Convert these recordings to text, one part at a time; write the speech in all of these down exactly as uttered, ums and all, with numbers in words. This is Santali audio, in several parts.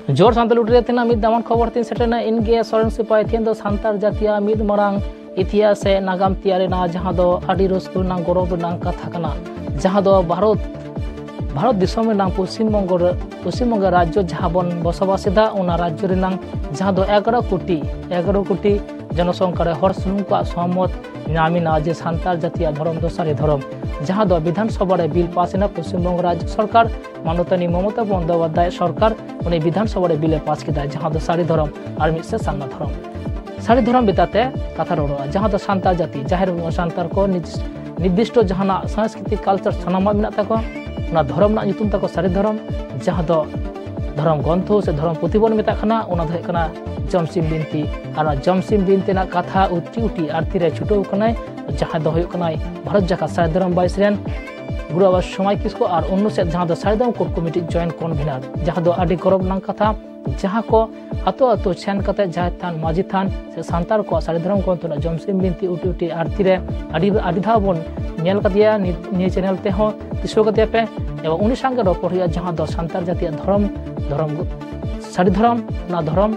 ᱡᱚᱦᱟᱨ ᱥᱟᱱᱛᱟᱲ ᱞᱩᱴᱤ ᱨᱮ ᱛᱮᱱᱟᱜ ᱢᱤᱫ ᱫᱟᱢᱟᱱ ᱠᱷᱚᱵᱚᱨ ᱛᱤᱧ ᱥᱮᱴᱮᱨᱮᱱᱟ᱾ ᱤᱧ ᱜᱮ ᱥᱚᱨᱮᱱ ᱥᱤᱯᱟᱹᱭ᱾ ᱛᱮᱦᱮᱧ ᱫᱚ ᱥᱟᱱᱛᱟᱲ ᱡᱟᱹᱛᱤᱭᱟᱜ ᱢᱤᱫ ᱢᱟᱨᱟᱝ ᱤᱛᱤᱦᱟᱥ ᱥᱮ ᱱᱟᱜᱟᱢ ᱛᱮᱭᱟᱨ ᱮᱱᱟ, ᱡᱟᱦᱟᱸ ᱫᱚ ᱟᱹᱰᱤ ᱨᱟᱹᱥᱠᱟᱹ ᱨᱮᱱᱟᱜ, ᱜᱚᱨᱚᱵᱽ ᱨᱮᱱᱟᱜ ᱠᱟᱛᱷᱟ ᱠᱟᱱᱟ, ᱡᱟᱦᱟᱸ ᱫᱚ ᱵᱷᱟᱨᱚᱛ, ᱵᱷᱟᱨᱚᱛ ᱫᱤᱥᱚᱢ ᱨᱮᱱᱟᱜ ᱯᱚᱥᱪᱤᱢ ᱵᱚᱝᱜᱚ ᱨᱮ, ᱯᱚᱥᱪᱤᱢ ᱵᱚᱝᱜᱚ ᱨᱟᱡᱽᱡᱚ ᱡᱟᱦᱟᱸ ᱵᱚᱱ ᱵᱚᱥᱚᱵᱟᱥ ᱮᱫᱟ, ᱚᱱᱟ ᱨᱟᱡᱽᱡᱚ ᱨᱮᱱᱟᱜ ᱡᱟᱦᱟᱸ ᱫᱚ ᱮᱜᱟᱨᱚ ᱠᱳᱴᱤ, ᱮᱜᱟᱨᱚ ᱠᱳᱴᱤ ᱡᱚᱱᱚᱥᱚᱝᱠᱷᱟ ᱨᱮ ᱦᱚᱲ ᱥᱩᱢᱩᱝ ᱠᱚᱣᱟᱜ ᱥᱚᱦᱚᱢᱚᱛ ᱧᱟᱢ ᱮᱱᱟ ᱡᱮ ᱥᱟᱱᱛᱟᱲ ᱡᱟᱹᱛᱤᱭᱟᱜ ᱫᱷᱚᱨᱚᱢ ᱫᱚ ᱥᱟᱹᱨᱤ ᱫᱷᱚᱨᱚᱢ, ᱡᱟᱦᱟᱸ ᱫᱚ ᱵᱤᱫᱷᱟᱱ ᱥᱚᱵᱷᱟ ᱨᱮ ᱵᱤᱞ ᱯᱟᱥ ᱮᱱᱟ ᱯᱚᱥᱪᱤᱢ ᱵᱚᱝᱜᱚ ᱨᱟᱡᱽᱡᱚ ᱥᱚᱨᱠᱟᱨ, ᱢᱟᱱᱚᱛᱟᱱᱤ ᱢᱚᱢᱚᱛᱟ ᱵᱚᱱᱫᱳᱯᱟᱫᱽᱫᱷᱟᱭ ᱥᱚᱨᱠᱟᱨ, ᱩᱱᱤ ᱵᱤᱫᱷᱟᱱ ᱥᱚᱵᱷᱟ ᱨᱮ ᱵᱤᱞ ᱮ ᱯᱟᱥ ᱠᱮᱫᱟ, ᱡᱟᱦᱟᱸ ᱫᱚ ᱥᱟᱹᱨᱤ ᱫᱷᱚᱨᱚᱢ ᱟᱨ ᱢᱤᱫ ᱥᱮᱫ ᱥᱟᱨᱱᱟ ᱫᱷᱚᱨᱚᱢ᱾ ᱥᱟᱹᱨᱤ ᱫᱷᱚᱨᱚᱢ ᱵᱮᱛᱟᱛᱮ ᱠᱟᱛᱷᱟ ᱨᱚᱲᱚᱜᱼᱟ, ᱡᱟᱦᱟᱸ ᱫᱚ ᱥᱟᱱᱛᱟᱲ ᱡᱟᱹᱛᱤ, ᱡᱟᱦᱮᱨ ᱵᱚᱸᱜᱟ, ᱥᱟᱱᱛᱟᱲ ᱠᱚ ᱱᱤᱡ-, ᱱᱤᱨᱫᱤᱥᱴᱚ ᱡᱟᱦᱟᱱᱟᱜ ᱥᱟᱝᱥᱠᱨᱤᱛᱤᱠ ᱠᱟᱞᱪᱟᱨ ᱥᱟᱱᱟᱢᱟᱜ ᱢᱮᱱᱟᱜ ᱛᱟᱠᱚᱣᱟ᱾ ᱚᱱᱟ ᱫᱷᱚᱨᱚᱢ ᱨᱮᱱᱟᱜ ᱧᱩᱛᱩᱢ ᱛᱟᱠᱚ ᱥᱟᱹᱨᱤ ᱫᱷᱚᱨᱚᱢ, ᱡᱟᱦᱟᱸ ᱫᱚ ᱫᱷᱚᱨᱚᱢ ᱜᱨᱚᱱᱛᱷᱚ ᱥᱮ ᱫᱷᱚᱨᱚᱢ ᱯᱩᱛᱷᱤ ᱵᱚᱱ ᱢᱮᱛᱟᱜ ᱠᱟᱱᱟ, ᱚᱱᱟ ᱫᱚ ᱦᱩᱭᱩᱜ ᱠᱟᱱᱟ ᱡᱚᱢᱥᱤᱢ ᱵᱤᱱᱛᱤ᱾ ᱟᱨ ᱚᱱᱟ ᱡᱚᱢᱥᱤᱢ ᱵᱤᱱᱛᱤ ᱨᱮᱱᱟᱜ ᱠᱟᱛᱷᱟ ᱩᱴᱤ ᱩᱴᱤ ᱟᱨᱛᱤ ᱨᱮ ᱪᱷᱩᱴᱟᱹᱣ ᱠᱟᱱᱟᱭ, ᱡᱟᱦᱟᱸᱭ ᱫᱚ ᱦᱩᱭᱩᱜ ᱠᱟᱱᱟᱭ ᱵᱷᱟᱨᱚᱛ ᱡᱟᱠᱟᱛ ᱥᱟᱹᱨᱤ ᱫᱷᱚᱨᱚᱢ ᱵᱟᱭᱤᱥ ᱨᱮᱱ ᱜᱩᱨᱩ ᱵᱟᱵᱟ ᱥᱚᱢᱟᱭ ᱠᱤᱥᱠᱩ ᱟᱨ ᱚᱱᱱᱩ ᱥᱮᱫ, ᱡᱟᱦᱟᱸ ᱫᱚ ᱥᱟᱹᱨᱤ ᱫᱷᱚᱨᱚᱢ ᱠᱳᱨ ᱠᱚᱢᱤᱴᱤ ᱡᱚᱭᱮᱱᱴ ᱠᱚᱱᱵᱷᱮᱱᱟᱨ, ᱡᱟᱦᱟᱸ ᱫᱚ ᱟᱹᱰᱤ ᱜᱚᱨᱚᱵᱽ ᱨᱮᱱᱟᱜ ᱠᱟᱛᱷᱟ, ᱡᱟᱦᱟᱸ ᱠᱚ ᱟᱛᱳ ᱟᱛᱳ ᱥᱮᱱ ᱠᱟᱛᱮ ᱡᱟᱦᱮᱨ ᱛᱷᱟᱱ, ᱢᱟᱹᱡᱷᱤ ᱛᱷᱟᱱ ᱥᱮ ᱥᱟᱱᱛᱟᱲ ᱠᱚᱣᱟᱜ ᱥᱟᱹᱨᱤ ᱫᱷᱚᱨᱚᱢ ᱜᱨᱚᱱᱛᱷᱚ ᱨᱮᱱᱟᱜ ᱡᱚᱢᱥᱤᱢ ᱵᱤᱱᱛᱤ ᱩᱴᱤ ᱩᱴᱤ ᱟᱨᱛᱤ ᱨᱮ ᱟᱹᱰᱤ, ᱟᱹᱰᱤ ᱫᱷᱟᱣ ᱵᱚᱱ ᱧᱮᱞ ᱠᱟᱫᱮᱭᱟ ᱱᱤ-, ᱱᱤᱭᱟᱹ ᱪᱮᱱᱮᱞ ᱛᱮᱦᱚᱸ ᱫᱤᱥᱟᱹ ᱠᱟᱫᱮᱭᱟ ᱯᱮ᱾ ᱮᱵᱚᱝ ᱩᱱᱤ ᱥᱟᱝᱜᱮ ᱨᱚᱯᱚᱲ ᱦᱩᱭᱩᱜᱼᱟ, ᱡᱟᱦᱟᱸ ᱫᱚ ᱥᱟᱱᱛᱟᱲ ᱡᱟᱹᱛᱤᱭᱟᱜ ᱫᱷᱚᱨᱚᱢ, ᱫᱷᱚᱨᱚᱢ, ᱥᱟᱹᱨᱤ ᱫᱷᱚᱨᱚᱢ, ᱚᱱᱟ ᱫᱷᱚᱨᱚᱢ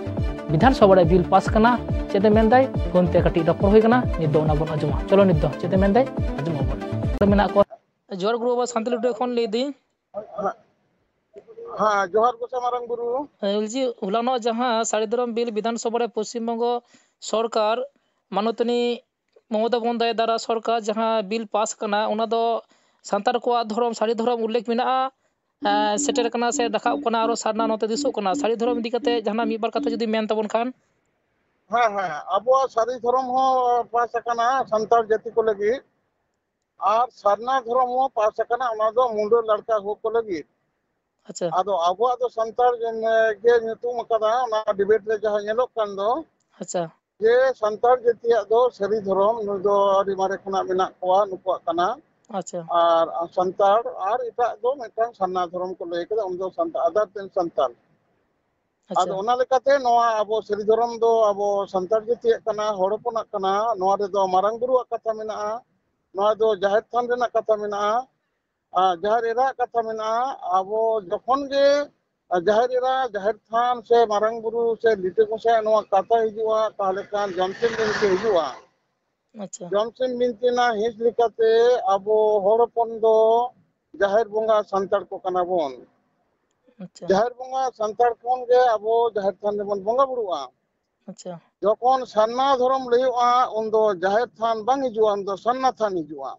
ᱵᱤᱫᱷᱟᱱ ᱥᱚᱵᱷᱟ ᱨᱮ ᱵᱤᱞ ᱯᱟᱥ ᱠᱟᱱᱟ, ᱪᱮᱫ ᱮ ᱢᱮᱱᱫᱟᱭ, ᱯᱷᱳᱱ ᱛᱮ ᱠᱟᱹᱴᱤᱡ ᱨᱚᱯᱚᱲ ᱦᱩᱭ ᱠᱟᱱᱟ, ᱱᱤᱛ ᱫᱚ ᱚᱱᱟ ᱵᱚᱱ ᱟᱸᱡᱚᱢᱟ᱾ ᱪᱚᱞᱚ ᱱᱤᱛ ᱫᱚ ᱪᱮᱫ ᱮ ᱢᱮᱱᱫᱟᱭ ᱟᱸᱡᱚᱢ ᱟᱵᱚᱱ᱾ ᱢᱮᱱᱟᱜ ᱠᱚᱣᱟ᱾ ᱡᱚᱦᱟᱨ ᱜᱩᱨᱩ ᱵᱟᱵᱟ, ᱥᱟᱱᱛᱟᱲ ᱞᱩᱴᱤ ᱠᱷᱚᱱ ᱞᱟᱹᱭ ᱫᱟᱹᱧ᱾ ᱦᱮᱸ, ᱡᱚᱦᱟᱨ ᱜᱚᱸᱥᱟᱭ ᱢᱟᱨᱟᱝ ᱵᱩᱨᱩ᱾ ᱦᱮᱸ, ᱞᱟᱹᱭ ᱫᱟᱹᱧ, ᱦᱚᱞᱟᱱᱚᱜ ᱡᱟᱦᱟᱸ ᱥᱟᱹᱨᱤ ᱫᱷᱚᱨᱚᱢ ᱵᱤᱞ ᱵᱤᱫᱷᱟᱱ ᱥᱚᱵᱷᱟ ᱨᱮ ᱯᱚᱥᱪᱤᱢ ᱵᱚᱝᱜᱚ ᱥᱚᱨᱠᱟᱨ ᱢᱟᱱᱚᱛᱟᱱᱤ ᱢᱚᱢᱚᱛᱟ ᱵᱚᱱᱫᱳᱯᱟᱫᱽᱫᱷᱟᱭ ᱫᱟᱨᱟ ᱥᱚᱨᱠᱟᱨ ᱡᱟᱦᱟᱸ ᱵᱤᱞ ᱯᱟᱥ ᱠᱟᱱᱟ, ᱚᱱᱟ ᱫᱚ ᱥᱟᱱᱛᱟᱲ ᱠᱚᱣᱟᱜ ᱫᱷᱚᱨᱚᱢ, ᱥᱟᱹᱨᱤ ᱫᱷᱚᱨᱚᱢ ᱩᱞᱞᱮᱠᱷ ᱢᱮᱱᱟᱜᱼᱟ, ᱮᱸ, ᱥᱮᱴᱮᱨ ᱠᱟᱱᱟ ᱥᱮ ᱨᱟᱠᱟᱵ ᱠᱟᱱᱟ, ᱟᱨᱚ ᱥᱟᱨᱱᱟ ᱱᱚᱛᱮ ᱫᱤᱥᱚᱜ ᱠᱟᱱᱟ᱾ ᱥᱟᱹᱨᱤ ᱫᱷᱚᱨᱚᱢ ᱤᱫᱤ ᱠᱟᱛᱮ ᱡᱟᱦᱟᱱᱟᱜ ᱢᱤᱫ ᱵᱟᱨ ᱠᱟᱛᱷᱟ ᱡᱩᱫᱤ ᱢᱮᱱ ᱛᱟᱵᱚᱱ ᱠᱷᱟᱱ? ᱦᱮᱸ, ᱦᱮᱸ, ᱟᱵᱚᱣᱟᱜ ᱥᱟᱹᱨᱤ ᱫᱷᱚᱨᱚᱢ ᱦᱚᱸ ᱯᱟᱥ ᱟᱠᱟᱱᱟ ᱥᱟᱱᱛᱟᱲ ᱡᱟᱹᱛᱤ ᱠᱚ ᱞᱟᱹᱜᱤᱫ, ᱟᱨ ᱥᱟᱨᱱᱟ ᱫᱷᱚᱨᱚᱢ ᱦᱚᱸ ᱯᱟᱥ ᱟᱠᱟᱱᱟ, ᱚᱱᱟ ᱫᱚ ᱢᱩᱰᱟᱹ ᱞᱟᱲᱠᱟ ᱦᱚᱲ ᱠᱚ ᱞᱟᱹᱜᱤᱫ᱾ ᱟᱪᱪᱷᱟ᱾ ᱟᱫᱚ ᱟᱵᱚᱣᱟᱜ ᱫᱚ ᱥᱟᱱᱛᱟᱲ ᱜᱮ ᱧᱩᱛᱩᱢ ᱟᱠᱟᱫᱟ, ᱚᱱᱟ ᱰᱤᱵᱮᱴ ᱨᱮ ᱡᱟᱦᱟᱸ ᱧᱮᱞᱚᱜ ᱠᱟᱱ ᱫᱚ, ᱟᱪᱪᱷᱟ᱾ ᱡᱮ ᱥᱟᱱᱛᱟᱲ ᱡᱟᱹᱛᱤᱭᱟᱜ ᱫᱚ ᱥᱟᱹᱨᱤ ᱫᱷᱚᱨᱚᱢ ᱱᱩᱭ ᱫᱚ ᱟᱹᱰᱤ ᱢᱟᱨᱮ ᱠᱷᱚᱱᱟᱜ ᱢᱮᱱᱟᱜ ᱠᱚᱣᱟ, ᱱᱩᱠᱩᱣᱟᱜ ᱠᱟᱱᱟ᱾ ᱟᱪᱪᱷᱟ᱾ ᱟᱨ ᱥᱟᱱᱛᱟᱲ ᱟᱨ ᱮᱴᱟᱜ ᱫᱚ ᱢᱤᱫᱴᱟᱝ ᱥᱟᱨᱱᱟ ᱫᱷᱚᱨᱚᱢ ᱠᱚ ᱞᱟᱹᱭ ᱠᱟᱫᱟ, ᱩᱱᱤ ᱫᱚ ᱥᱟᱱᱛᱟᱲ, other than ᱥᱟᱱᱛᱟᱲ᱾ ᱟᱪᱪᱷᱟ᱾ ᱟᱫᱚ ᱚᱱᱟ ᱞᱮᱠᱟᱛᱮ ᱱᱚᱣᱟ ᱟᱵᱚ ᱥᱟᱹᱨᱤ ᱫᱷᱚᱨᱚᱢ ᱫᱚ ᱟᱵᱚ ᱥᱟᱱᱛᱟᱲ ᱡᱟᱹᱛᱤᱭᱟᱜ ᱠᱟᱱᱟ, ᱦᱚᱲ ᱦᱚᱯᱚᱱᱟᱜ ᱠᱟᱱᱟ᱾ ᱱᱚᱣᱟ ᱨᱮᱫᱚ ᱢᱟᱨᱟᱝ ᱵᱩᱨᱩᱣᱟᱜ ᱠᱟᱛᱷᱟ ᱢᱮᱱᱟᱜᱼᱟ, ᱱᱚᱣᱟ ᱫᱚ ᱡᱟᱦᱮᱨ ᱛᱷᱟᱱ ᱨᱮᱱᱟᱜ ᱠᱟᱛᱷᱟ ᱢᱮᱱᱟᱜᱼᱟ, ᱟᱨ ᱡᱟᱦᱮᱨ ᱮᱨᱟᱣᱟᱜ ᱠᱟᱛᱷᱟ ᱢᱮᱱᱟᱜᱼᱟ᱾ ᱟᱵᱚ ᱡᱚᱠᱷᱚᱱ ᱜᱮ ᱟᱨ ᱡᱟᱦᱮᱨ ᱮᱨᱟ, ᱡᱟᱦᱮᱨ ᱛᱷᱟᱱ ᱥᱮ ᱢᱟᱨᱟᱝ ᱵᱩᱨᱩ ᱥᱮ ᱞᱤᱴᱟᱹ ᱜᱚᱸᱥᱟᱭ ᱱᱚᱣᱟ ᱠᱟᱛᱷᱟ ᱦᱤᱡᱩᱜᱼᱟ, ᱛᱟᱦᱚᱞᱮ ᱠᱷᱟᱱ ᱡᱚᱢᱥᱤᱢ ᱵᱤᱱᱛᱤ ᱦᱤᱡᱩᱜᱼᱟ᱾ ᱟᱪᱪᱷᱟ᱾ ᱡᱚᱢᱥᱤᱢ ᱵᱤᱱᱛᱤ ᱨᱮᱱᱟᱜ ᱦᱤᱸᱥ ᱞᱮᱠᱟᱛᱮ ᱟᱵᱚ ᱦᱚᱲ ᱦᱚᱯᱚᱱ ᱫᱚ ᱡᱟᱦᱮᱨ ᱵᱚᱸᱜᱟ ᱥᱟᱱᱛᱟᱲ ᱠᱚ ᱠᱟᱱᱟ ᱵᱚᱱ᱾ ᱟᱪᱪᱷᱟ᱾ ᱡᱟᱦᱮᱨ ᱵᱚᱸᱜᱟ ᱥᱟᱱᱛᱟᱲ ᱠᱷᱚᱱ ᱜᱮ ᱟᱵᱚ ᱡᱟᱦᱮᱨ ᱛᱷᱟᱱ ᱨᱮᱵᱚᱱ ᱵᱚᱸᱜᱟ ᱵᱩᱨᱩᱜᱼᱟ᱾ ᱟᱪᱪᱷᱟ᱾ ᱡᱚᱠᱷᱚᱱ ᱥᱟᱨᱱᱟ ᱫᱷᱚᱨᱚᱢ ᱞᱟᱹᱭᱚᱜᱼᱟ, ᱩᱱᱫᱚ ᱡᱟᱦᱮᱨ ᱛᱷᱟᱱ ᱵᱟᱝ ᱦᱤᱡᱩᱜᱼᱟ, ᱩᱱᱫᱚ ᱥᱟᱨᱱᱟ ᱛᱷᱟᱱ ᱦᱤᱡᱩᱜᱼᱟ᱾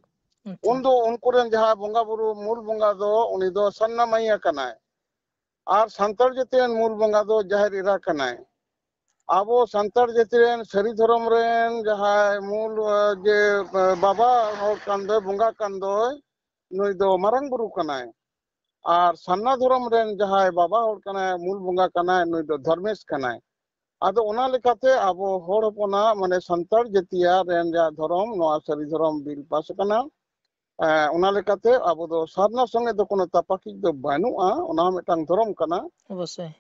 ᱟᱪᱪᱷᱟ᱾ ᱩᱱᱫᱚ ᱩᱱᱠᱩ ᱨᱮᱱ ᱡᱟᱦᱟᱸᱭ ᱵᱚᱸᱜᱟ ᱵᱩᱨᱩ ᱢᱩᱞ ᱵᱚᱸᱜᱟ ᱫᱚ ᱩᱱᱤ ᱫᱚ ᱥᱟᱨᱱᱟ ᱢᱟᱹᱭᱟ ᱠᱟᱱᱟᱭ᱾ ᱟᱨ ᱥᱟᱱᱛᱟᱲ ᱡᱟᱹᱛᱤ ᱨᱮᱱ ᱢᱩᱞ ᱵᱚᱸᱜᱟ ᱫᱚ ᱡᱟᱦᱮᱨ ᱮᱨᱟ ᱠᱟᱱᱟᱭ᱾ ᱟᱵᱚ ᱥᱟᱱᱛᱟᱲ ᱡᱟᱹᱛᱤ ᱨᱮᱱ ᱥᱟᱹᱨᱤ ᱫᱷᱚᱨᱚᱢ ᱨᱮᱱ ᱡᱟᱦᱟᱸᱭ ᱢᱩᱞ, ᱮ, ᱡᱮ, ᱮ, ᱵᱟᱵᱟ ᱦᱚᱲ ᱠᱟᱱ ᱫᱚᱭ, ᱵᱚᱸᱜᱟ ᱠᱟᱱ ᱫᱚᱭ, ᱱᱩᱭ ᱫᱚ ᱢᱟᱨᱟᱝ ᱵᱩᱨᱩ ᱠᱟᱱᱟᱭ᱾ ᱟᱨ ᱥᱟᱨᱱᱟ ᱫᱷᱚᱨᱚᱢ ᱨᱮᱱ ᱡᱟᱦᱟᱸᱭ ᱵᱟᱵᱟ ᱦᱚᱲ ᱠᱟᱱᱟᱭ, ᱢᱩᱞ ᱵᱚᱸᱜᱟ ᱠᱟᱱᱟᱭ, ᱱᱩᱭ ᱫᱚ ᱫᱷᱚᱨᱢᱮᱥ ᱠᱟᱱᱟᱭ᱾ ᱟᱫᱚ ᱚᱱᱟ ᱞᱮᱠᱟᱛᱮ ᱟᱵᱚ ᱦᱚᱲ ᱦᱚᱯᱚᱱᱟᱜ, ᱢᱟᱱᱮ ᱥᱟᱱᱛᱟᱲ ᱡᱟᱹᱛᱤᱭᱟᱜ ᱨᱮᱱ ᱡᱟᱦᱟᱸ ᱫᱷᱚᱨᱚᱢ, ᱱᱚᱣᱟ ᱥᱟᱹᱨᱤ ᱫᱷᱚᱨᱚᱢ ᱵᱤᱞ ᱯᱟᱥ ᱟᱠᱟᱱᱟ᱾ ᱮᱸ, ᱚᱱᱟ ᱞᱮᱠᱟᱛᱮ ᱟᱵᱚ ᱫᱚ ᱥᱟᱨᱱᱟ ᱥᱚᱸᱜᱮ ᱫᱚ ᱠᱳᱱᱳ ᱛᱟᱯᱟᱠᱤᱡ ᱫᱚ ᱵᱟᱹᱱᱩᱜᱼᱟ, ᱚᱱᱟ ᱦᱚᱸ ᱢᱤᱫᱴᱟᱝ ᱫᱷᱚᱨᱚᱢ ᱠᱟᱱᱟ᱾ ᱚᱵᱚᱥᱥᱳᱭ᱾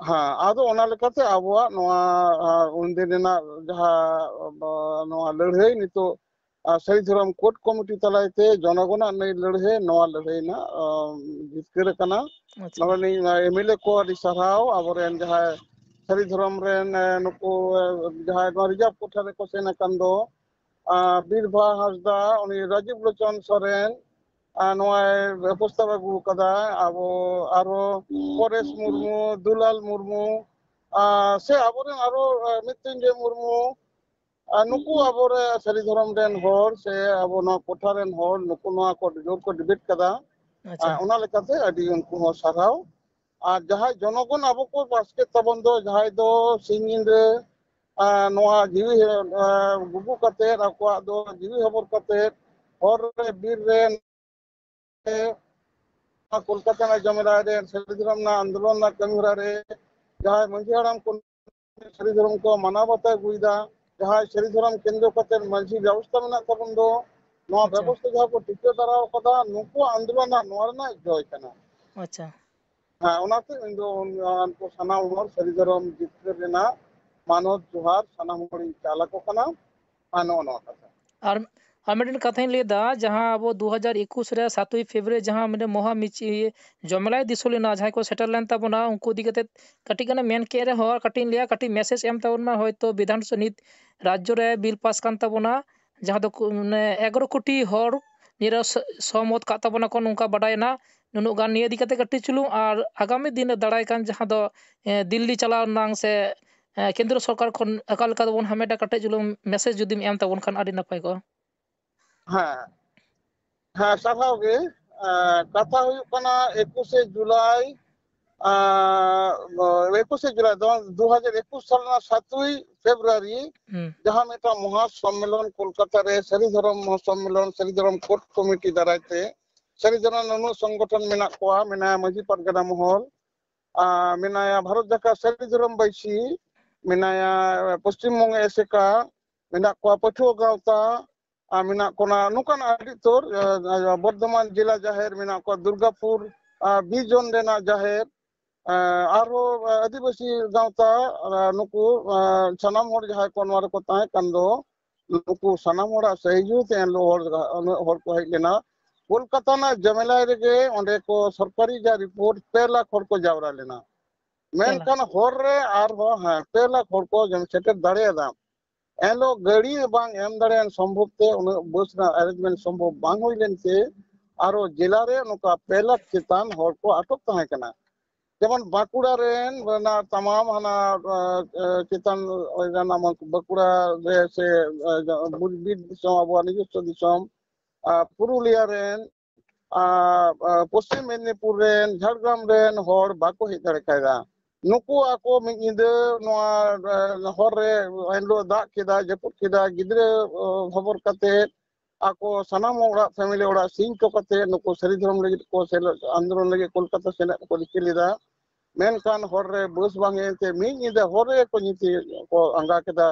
ᱦᱮᱸ, ᱟᱫᱚ ᱚᱱᱟ ᱞᱮᱠᱟᱛᱮ ᱟᱵᱚᱣᱟᱜ ᱱᱚᱣᱟ, ᱟ, ᱩᱱᱫᱤᱱ ᱨᱮᱱᱟᱜ ᱡᱟᱦᱟᱸ, ᱟ, ᱱᱚᱣᱟ ᱞᱟᱹᱲᱦᱟᱹᱭ ᱱᱤᱛᱚᱜ, ᱟ, ᱥᱟᱹᱨᱤ ᱫᱷᱚᱨᱚᱢ ᱠᱳᱰ ᱠᱚᱢᱤᱴᱤ ᱛᱟᱞᱟᱭᱛᱮ ᱡᱚᱱᱚᱜᱚᱱᱟᱜ ᱱᱟᱹᱭ ᱞᱟᱹᱲᱦᱟᱹᱭ, ᱱᱚᱣᱟ ᱞᱟᱹᱲᱦᱟᱹᱭ ᱨᱮᱱᱟᱜ, ᱟ, ᱡᱤᱛᱠᱟᱹᱨ ᱟᱠᱟᱱᱟ᱾ ᱟᱪᱪᱷᱟ᱾ ᱱᱚᱰᱮᱱᱤᱡ, ᱟ, ᱮᱢ ᱮᱞ ᱮ ᱠᱚ ᱟᱹᱰᱤ ᱥᱟᱨᱦᱟᱣ, ᱟᱵᱚᱨᱮᱱ ᱡᱟᱦᱟᱸᱭ ᱥᱟᱹᱨᱤ ᱫᱷᱚᱨᱚᱢ ᱨᱮᱱ, ᱮ, ᱱᱩᱠᱩ, ᱮ, ᱡᱟᱦᱟᱸᱭ ᱱᱚᱣᱟ ᱨᱤᱡᱟᱨᱵᱷ ᱠᱚᱴᱷᱟ ᱨᱮᱠᱚ ᱥᱮᱱ ᱟᱠᱟᱱ ᱫᱚ, ᱟ, ᱵᱤᱨᱵᱷᱟ ᱦᱟᱸᱥᱫᱟ, ᱩᱱᱤ ᱨᱟᱡᱤᱵ ᱞᱳᱪᱚᱱ ᱥᱚᱨᱮᱱ, ᱟ, ᱱᱚᱣᱟᱭ ᱯᱨᱚᱥᱛᱟᱵ ᱟᱹᱜᱩ ᱟᱠᱟᱫᱟ᱾ ᱟᱵᱚ ᱟᱨᱚ ᱯᱚᱨᱮᱥ ᱢᱩᱨᱢᱩ, ᱫᱩᱞᱟᱞ ᱢᱩᱨᱢᱩ, ᱟ, ᱥᱮ ᱟᱵᱚᱨᱮᱱ ᱟᱨᱚ, ᱟ, ᱢᱨᱤᱛᱭᱩᱧᱡᱚᱭ ᱢᱩᱨᱢᱩ, ᱟ, ᱱᱩᱠᱩ ᱟᱵᱚᱨᱮᱱ ᱥᱟᱹᱨᱤ ᱫᱷᱚᱨᱚᱢ ᱨᱮᱱ ᱦᱚᱲ ᱥᱮ ᱟᱵᱚ ᱱᱚᱣᱟ ᱠᱚᱴᱷᱟ ᱨᱮᱱ ᱦᱚᱲ, ᱱᱩᱠᱩ ᱱᱚᱣᱟ ᱠᱚ ᱡᱳᱨ ᱠᱚ ᱰᱤᱵᱮᱴ ᱠᱟᱫᱟ᱾ ᱟ, ᱟᱪᱪᱷᱟ᱾ ᱚᱱᱟ ᱞᱮᱠᱟᱛᱮ ᱟᱹᱰᱤ ᱩᱱᱠᱩ ᱦᱚᱸ ᱥᱟᱨᱦᱟᱣ᱾ ᱟᱨ ᱡᱟᱦᱟᱸᱭ ᱡᱚᱱᱚᱜᱚᱱ ᱟᱵᱚ ᱠᱚ ᱯᱟᱥ ᱠᱮᱫ ᱛᱟᱵᱚᱱ ᱫᱚ, ᱡᱟᱦᱟᱸᱭ ᱫᱚ ᱥᱤᱧ ᱧᱤᱫᱟᱹ, ᱟ, ᱱᱚᱣᱟ ᱡᱤᱣᱤ, ᱟ, ᱜᱩᱜᱩ ᱠᱟᱛᱮᱫ, ᱟᱠᱚᱣᱟᱜ ᱫᱚ ᱡᱤᱣᱤ ᱦᱚᱵᱚᱨ ᱠᱟᱛᱮᱫ, ᱦᱚᱨ ᱨᱮ, ᱵᱤᱨ ᱨᱮ, ᱱᱚᱣᱟ ᱠᱳᱞᱠᱟᱛᱟ ᱨᱮᱱᱟᱜ ᱡᱚᱢᱮᱞᱟᱭ ᱨᱮ ᱥᱟᱹᱨᱤ ᱫᱷᱚᱨᱚᱢ ᱨᱮᱱᱟᱜ ᱟᱱᱫᱳᱞᱚᱱ ᱨᱮᱱᱟᱜ ᱠᱟᱹᱢᱤ ᱦᱚᱨᱟ ᱨᱮ ᱡᱟᱦᱟᱸᱭ ᱢᱟᱹᱡᱷᱤ ᱦᱟᱲᱟᱢ ᱠᱚ ᱥᱟᱹᱨᱤ ᱫᱷᱚᱨᱚᱢ ᱠᱚ ᱢᱟᱱᱟᱣ ᱵᱟᱛᱟᱣ ᱟᱹᱜᱩᱭᱮᱫᱟ, ᱡᱟᱦᱟᱸᱭ ᱥᱟᱹᱨᱤ ᱫᱷᱚᱨᱚᱢ ᱠᱮᱱᱫᱨᱚ ᱠᱟᱛᱮ ᱢᱟᱹᱡᱷᱤ ᱵᱮᱵᱚᱥᱛᱷᱟ ᱢᱮᱱᱟᱜ ᱛᱟᱵᱚᱱ ᱫᱚ, ᱱᱚᱣᱟ ᱟᱪᱪᱷᱟ᱾ ᱵᱮᱵᱚᱥᱛᱷᱟ ᱡᱟᱦᱟᱸ ᱠᱚ ᱴᱤᱠᱟᱹ ᱫᱟᱨᱟᱣ ᱠᱟᱫᱟ, ᱱᱩᱠᱩᱣᱟᱜ ᱟᱱᱫᱳᱞᱚᱱ ᱨᱮᱱᱟᱜ ᱱᱚᱣᱟ ᱨᱮᱱᱟᱜ ᱡᱚᱭ ᱠᱟᱱᱟ᱾ ᱟᱪᱪᱷᱟ᱾ ᱦᱮᱸ, ᱚᱱᱟᱛᱮ ᱤᱧ ᱫᱚ ᱩᱱᱠᱩ ᱥᱟᱱᱟᱢ ᱦᱚᱲ ᱥᱟᱹᱨᱤ ᱫᱷᱚᱨᱚᱢ ᱡᱤᱛᱠᱟᱹᱨ ᱨᱮᱱᱟᱜ ᱢᱟᱱᱚᱛ ᱡᱚᱦᱟᱨ ᱥᱟᱱᱟᱢ ᱦᱚᱲᱤᱧ ᱪᱟᱞ ᱟᱠᱚ ᱠᱟᱱᱟ᱾ ᱟᱨ ᱱᱚᱜᱼᱚ ᱱᱚᱣᱟ ᱠᱟᱛᱷᱟ᱾ ᱟᱨ, ᱟᱨ ᱢᱤᱫᱴᱮᱱ ᱠᱟᱛᱷᱟᱧ ᱞᱟᱹᱭᱫᱟ, ᱡᱟᱦᱟᱸ ᱟᱵᱚ ᱫᱩ ᱦᱟᱡᱟᱨ ᱮᱠᱩᱥ ᱨᱮ ᱥᱟᱛᱳᱭ ᱯᱷᱮᱵᱽᱨᱩᱣᱟᱨᱤ ᱡᱟᱦᱟᱸ ᱢᱤᱫᱴᱮᱱ ᱢᱚᱦᱟ ᱢᱤᱪᱷᱤᱞ ᱡᱚᱢᱮᱞᱟᱭ ᱫᱤᱥᱟᱹ ᱞᱮᱱᱟ, ᱡᱟᱦᱟᱸᱭ ᱠᱚ ᱥᱮᱴᱮᱨ ᱞᱮᱱ ᱛᱟᱵᱚᱱᱟ, ᱩᱱᱠᱩ ᱤᱫᱤ ᱠᱟᱛᱮ ᱠᱟᱹᱴᱤᱡ ᱜᱟᱱᱮ ᱢᱮᱱ ᱠᱮᱫ ᱨᱮᱦᱚᱸ, ᱟᱨ ᱠᱟᱹᱴᱤᱡ ᱤᱧ ᱞᱟᱹᱭᱟ, ᱠᱟᱹᱴᱤᱡ ᱢᱮᱥᱮᱡᱽ ᱮᱢ ᱛᱟᱵᱚᱱ ᱢᱟ᱾ ᱦᱚᱭᱛᱳ ᱵᱤᱫᱷᱟᱱ ᱥᱚ-, ᱱᱤᱛ ᱨᱟᱡᱽᱡᱚ ᱨᱮ ᱵᱤᱞ ᱯᱟᱥ ᱠᱟᱱ ᱛᱟᱵᱚᱱᱟ, ᱡᱟᱦᱟᱸ ᱫᱚ ᱠᱩ-, ᱢᱟᱱᱮ ᱮᱜᱟᱨᱚ ᱠᱳᱴᱤ ᱦᱚᱲ ᱱᱤᱭᱟᱹ ᱨᱮ ᱥᱚ-, ᱥᱚᱦᱚᱢᱚᱛ ᱠᱟᱜ ᱛᱟᱵᱚᱱᱟ ᱠᱚ, ᱱᱚᱝᱠᱟ ᱵᱟᱰᱟᱭᱮᱱᱟ᱾ ᱱᱩᱱᱟᱹᱜ ᱜᱟᱱ ᱱᱤᱭᱟᱹ ᱤᱫᱤ ᱠᱟᱛᱮ ᱠᱟᱹᱴᱤᱡ ᱪᱩᱞᱩᱝ, ᱟᱨ ᱟᱜᱟᱢᱤ ᱫᱤᱱ ᱨᱮ ᱫᱟᱨᱟᱭ ᱠᱟᱱ ᱡᱟᱦᱟᱸ ᱫᱚ, ᱮ, ᱫᱤᱞᱞᱤ ᱪᱟᱞᱟᱣ ᱨᱮᱱᱟᱜ ᱥᱮ, ᱮ, ᱠᱮᱱᱫᱨᱚ ᱥᱚᱨᱠᱟᱨ ᱠᱷᱚᱱ ᱚᱠᱟ ᱞᱮᱠᱟ ᱛᱮᱵᱚᱱ ᱦᱟᱢᱮᱴᱟ, ᱠᱟᱹᱴᱤᱡ ᱪᱩᱞᱩᱝ ᱢᱮᱥᱮᱡᱽ ᱡᱩᱫᱤᱢ ᱮᱢ ᱛᱟᱵᱚᱱ ᱠᱷᱟᱱ ᱟᱹᱰᱤ ᱱᱟᱯᱟᱭ ᱠᱚᱜᱼᱟ᱾ ᱦᱮᱸ, ᱦᱮᱸ, ᱥᱟᱨᱦᱟᱣ ᱜᱮ᱾ ᱮᱸ, ᱠᱟᱛᱷᱟ ᱦᱩᱭᱩᱜ ᱠᱟᱱᱟ, ᱮᱠᱩᱥᱮ ᱡᱩᱞᱟᱭ, ᱮᱸ, ᱮᱠᱩᱥᱮ ᱡᱩᱞᱟᱭ ᱫᱚ ᱫᱩ ᱦᱟᱡᱟᱨ ᱮᱠᱩᱥ ᱥᱟᱞ ᱨᱮᱱᱟᱜ ᱥᱟᱛᱳᱭ ᱯᱷᱮᱵᱽᱨᱩᱣᱟᱨᱤ, ᱦᱩᱸ᱾ ᱡᱟᱦᱟᱸ ᱢᱤᱫᱴᱟᱝ ᱢᱚᱦᱟ ᱥᱚᱢᱢᱮᱞᱚᱱ ᱠᱳᱞᱠᱟᱛᱟ ᱨᱮ ᱥᱟᱹᱨᱤ ᱫᱷᱚᱨᱚᱢ ᱢᱚᱦᱟ ᱥᱚᱢᱢᱮᱞᱚᱱ, ᱥᱟᱹᱨᱤ ᱫᱷᱚᱨᱚᱢ ᱠᱳᱰ ᱠᱚᱢᱤᱴᱤ ᱫᱟᱨᱟᱭ ᱛᱮ ᱥᱟᱹᱨᱤ ᱫᱷᱚᱨᱚᱢ ᱱᱩᱱᱟᱹᱜ ᱥᱚᱝᱜᱚᱴᱷᱚᱱ ᱢᱮᱱᱟᱜ ᱠᱚᱣᱟ, ᱢᱮᱱᱟᱭᱟ ᱢᱟᱹᱡᱷᱤ ᱯᱟᱨᱜᱟᱱᱟ ᱢᱚᱦᱚᱞ, ᱟᱨ ᱢᱮᱱᱟᱭᱟ ᱵᱷᱟᱨᱚᱛ ᱡᱟᱠᱟᱛ ᱥᱟᱹᱨᱤ ᱫᱷᱚᱨᱚᱢ ᱵᱟᱹᱭᱥᱤ, ᱢᱮᱱᱟᱭᱟ ᱯᱚᱥᱪᱤᱢ ᱵᱚᱝᱜᱚ ᱮᱥᱮᱠᱟ, ᱢᱮᱱᱟᱜ ᱠᱚᱣᱟ ᱯᱟᱹᱴᱷᱩᱣᱟᱹ ᱜᱟᱶᱛᱟ, ᱟᱨ ᱢᱮᱱᱟᱜ ᱠᱚᱣᱟ ᱱᱚᱝᱠᱟᱱ ᱟᱹᱰᱤ ᱩᱛᱟᱹᱨ, ᱮ, ᱵᱚᱨᱫᱷᱚᱢᱟᱱ ᱡᱮᱞᱟ ᱡᱟᱦᱮᱨ ᱢᱮᱱᱟᱜ ᱠᱚᱣᱟ, ᱫᱩᱨᱜᱟᱯᱩᱨ, ᱟᱨ ᱵᱤᱨ ᱡᱚᱱ ᱨᱮᱱᱟᱜ ᱡᱟᱦᱮᱨ, ᱮ, ᱟᱨᱦᱚᱸ ᱟᱹᱫᱤᱵᱟᱹᱥᱤ ᱜᱟᱶᱛᱟ, ᱟᱨ ᱱᱩᱠᱩ, ᱮ, ᱥᱟᱱᱟᱢ ᱦᱚᱲ ᱡᱟᱦᱟᱸᱭ ᱠᱚ ᱱᱚᱣᱟ ᱨᱮᱠᱚ ᱛᱟᱦᱮᱸ ᱠᱟᱱ ᱫᱚ, ᱱᱩᱠᱩ ᱥᱟᱱᱟᱢ ᱦᱚᱲᱟᱜ ᱥᱟᱹᱦᱤᱡᱩᱜᱤ ᱛᱮ ᱮᱱᱦᱤᱞᱳᱜ ᱦᱚᱲ, ᱩᱱᱟᱹᱜ ᱦᱚᱲ ᱠᱚ ᱦᱮᱡ ᱞᱮᱱᱟ᱾ ᱠᱳᱞᱠᱟᱛᱟ ᱨᱮᱱᱟᱜ ᱡᱚᱢᱮᱞᱟᱭ ᱨᱮᱜᱮ ᱚᱸᱰᱮ ᱠᱚ ᱥᱚᱨᱠᱟᱨᱤ ᱡᱟ ᱨᱤᱯᱳᱨᱴ, ᱯᱮ ᱞᱟᱠᱷ ᱦᱚᱲ ᱠᱚ ᱡᱟᱣᱨᱟ ᱞᱮᱱᱟ᱾ ᱢᱮᱱᱠᱷᱟᱱ ᱦᱚᱨ ᱨᱮ ᱟᱨᱦᱚᱸ, ᱦᱮᱸ, ᱯᱮ ᱞᱟᱠᱷ ᱦᱚᱲ ᱠᱚ ᱡᱚᱢ ᱥᱮᱴᱮᱨ ᱫᱟᱲᱮᱭᱟᱫᱟ᱾ ᱮᱱᱦᱤᱞᱳᱜ ᱜᱟᱹᱰᱤ ᱵᱟᱝ ᱮᱢ ᱫᱟᱲᱮᱭᱟᱜ ᱥᱚᱢᱵᱷᱚᱵ ᱛᱮ ᱩᱱᱟᱹᱜ ᱵᱟᱥ ᱨᱮᱱᱟᱜ ᱮᱨᱮᱧᱡᱽᱢᱮᱱᱴ ᱥᱚᱢᱵᱷᱚᱵ ᱵᱟᱝ ᱦᱩᱭ ᱞᱮᱱᱛᱮ ᱟᱨᱚ ᱡᱮᱞᱟ ᱨᱮ ᱱᱚᱝᱠᱟ ᱯᱮ ᱞᱟᱠᱷ ᱪᱮᱛᱟᱱ ᱦᱚᱲ ᱠᱚ ᱟᱴᱚᱠ ᱛᱟᱦᱮᱸ ᱠᱟᱱᱟ᱾ ᱡᱮᱢᱚᱱ ᱵᱟᱸᱠᱩᱲᱟ ᱨᱮᱱ ᱚᱱᱟ ᱛᱟᱢᱟᱢ ᱦᱟᱱᱟ, ᱮ, ᱮ, ᱪᱮᱛᱟᱱ, ᱮ, ᱡᱟᱦᱟᱸ ᱱᱟᱢ ᱵᱟᱸᱠᱩᱲᱟ ᱨᱮ ᱥᱮ, ᱮ, ᱵᱤᱨ ᱫᱤᱥᱚᱢ, ᱟᱵᱚᱣᱟᱜ ᱱᱤᱡᱚᱥᱥᱚ ᱫᱤᱥᱚᱢ, ᱟᱨ ᱯᱩᱨᱩᱞᱤᱭᱟ ᱨᱮᱱ, ᱟᱨ, ᱟᱨ ᱯᱚᱥᱪᱤᱢ ᱢᱮᱫᱽᱱᱤᱯᱩᱨ ᱨᱮᱱ, ᱡᱷᱟᱲᱜᱨᱟᱢ ᱨᱮᱱ ᱦᱚᱲ ᱵᱟᱠᱚ ᱦᱮᱡ ᱫᱟᱲᱮ ᱠᱟᱭᱫᱟ᱾ ᱱᱩᱠᱩ ᱟᱠᱚ ᱢᱤᱫ ᱧᱤᱫᱟᱹ ᱱᱚᱣᱟ, ᱮ, ᱦᱚᱨ ᱨᱮ ᱮᱱᱦᱤᱞᱳᱜ ᱫᱟᱜ ᱠᱮᱫᱟ, ᱡᱟᱹᱯᱩᱫ ᱠᱮᱫᱟ, ᱜᱤᱫᱽᱨᱟᱹ, ᱚ, ᱦᱚᱵᱚᱨ ᱠᱟᱛᱮ ᱟᱠᱚ ᱥᱟᱱᱟᱢ ᱚᱲᱟᱜ, ᱯᱷᱮᱢᱤᱞᱤ ᱚᱲᱟᱜ ᱥᱤᱧ ᱦᱚᱪᱚ ᱠᱟᱛᱮ ᱱᱩᱠᱩ ᱥᱟᱹᱨᱤ ᱫᱷᱚᱨᱚᱢ ᱞᱟᱹᱜᱤᱫ ᱠᱚ ᱥᱮᱞᱮᱫ, ᱟᱱᱫᱳᱞᱚᱱ ᱞᱟᱹᱜᱤᱫ ᱠᱳᱞᱠᱟᱛᱟ ᱥᱮᱱᱚᱜ ᱠᱚ ᱨᱤᱠᱟᱹ ᱞᱮᱫᱟ᱾ ᱢᱮᱱᱠᱷᱟᱱ ᱦᱚᱨ ᱨᱮ ᱵᱟᱥ ᱵᱟᱝ ᱦᱮᱡ ᱛᱮ ᱢᱤᱫ ᱧᱤᱫᱟᱹ ᱦᱚᱨ ᱨᱮᱜᱮ ᱠᱚ ᱧᱤᱛᱤ ᱠᱚ ᱟᱸᱜᱟ ᱠᱮᱫᱟ,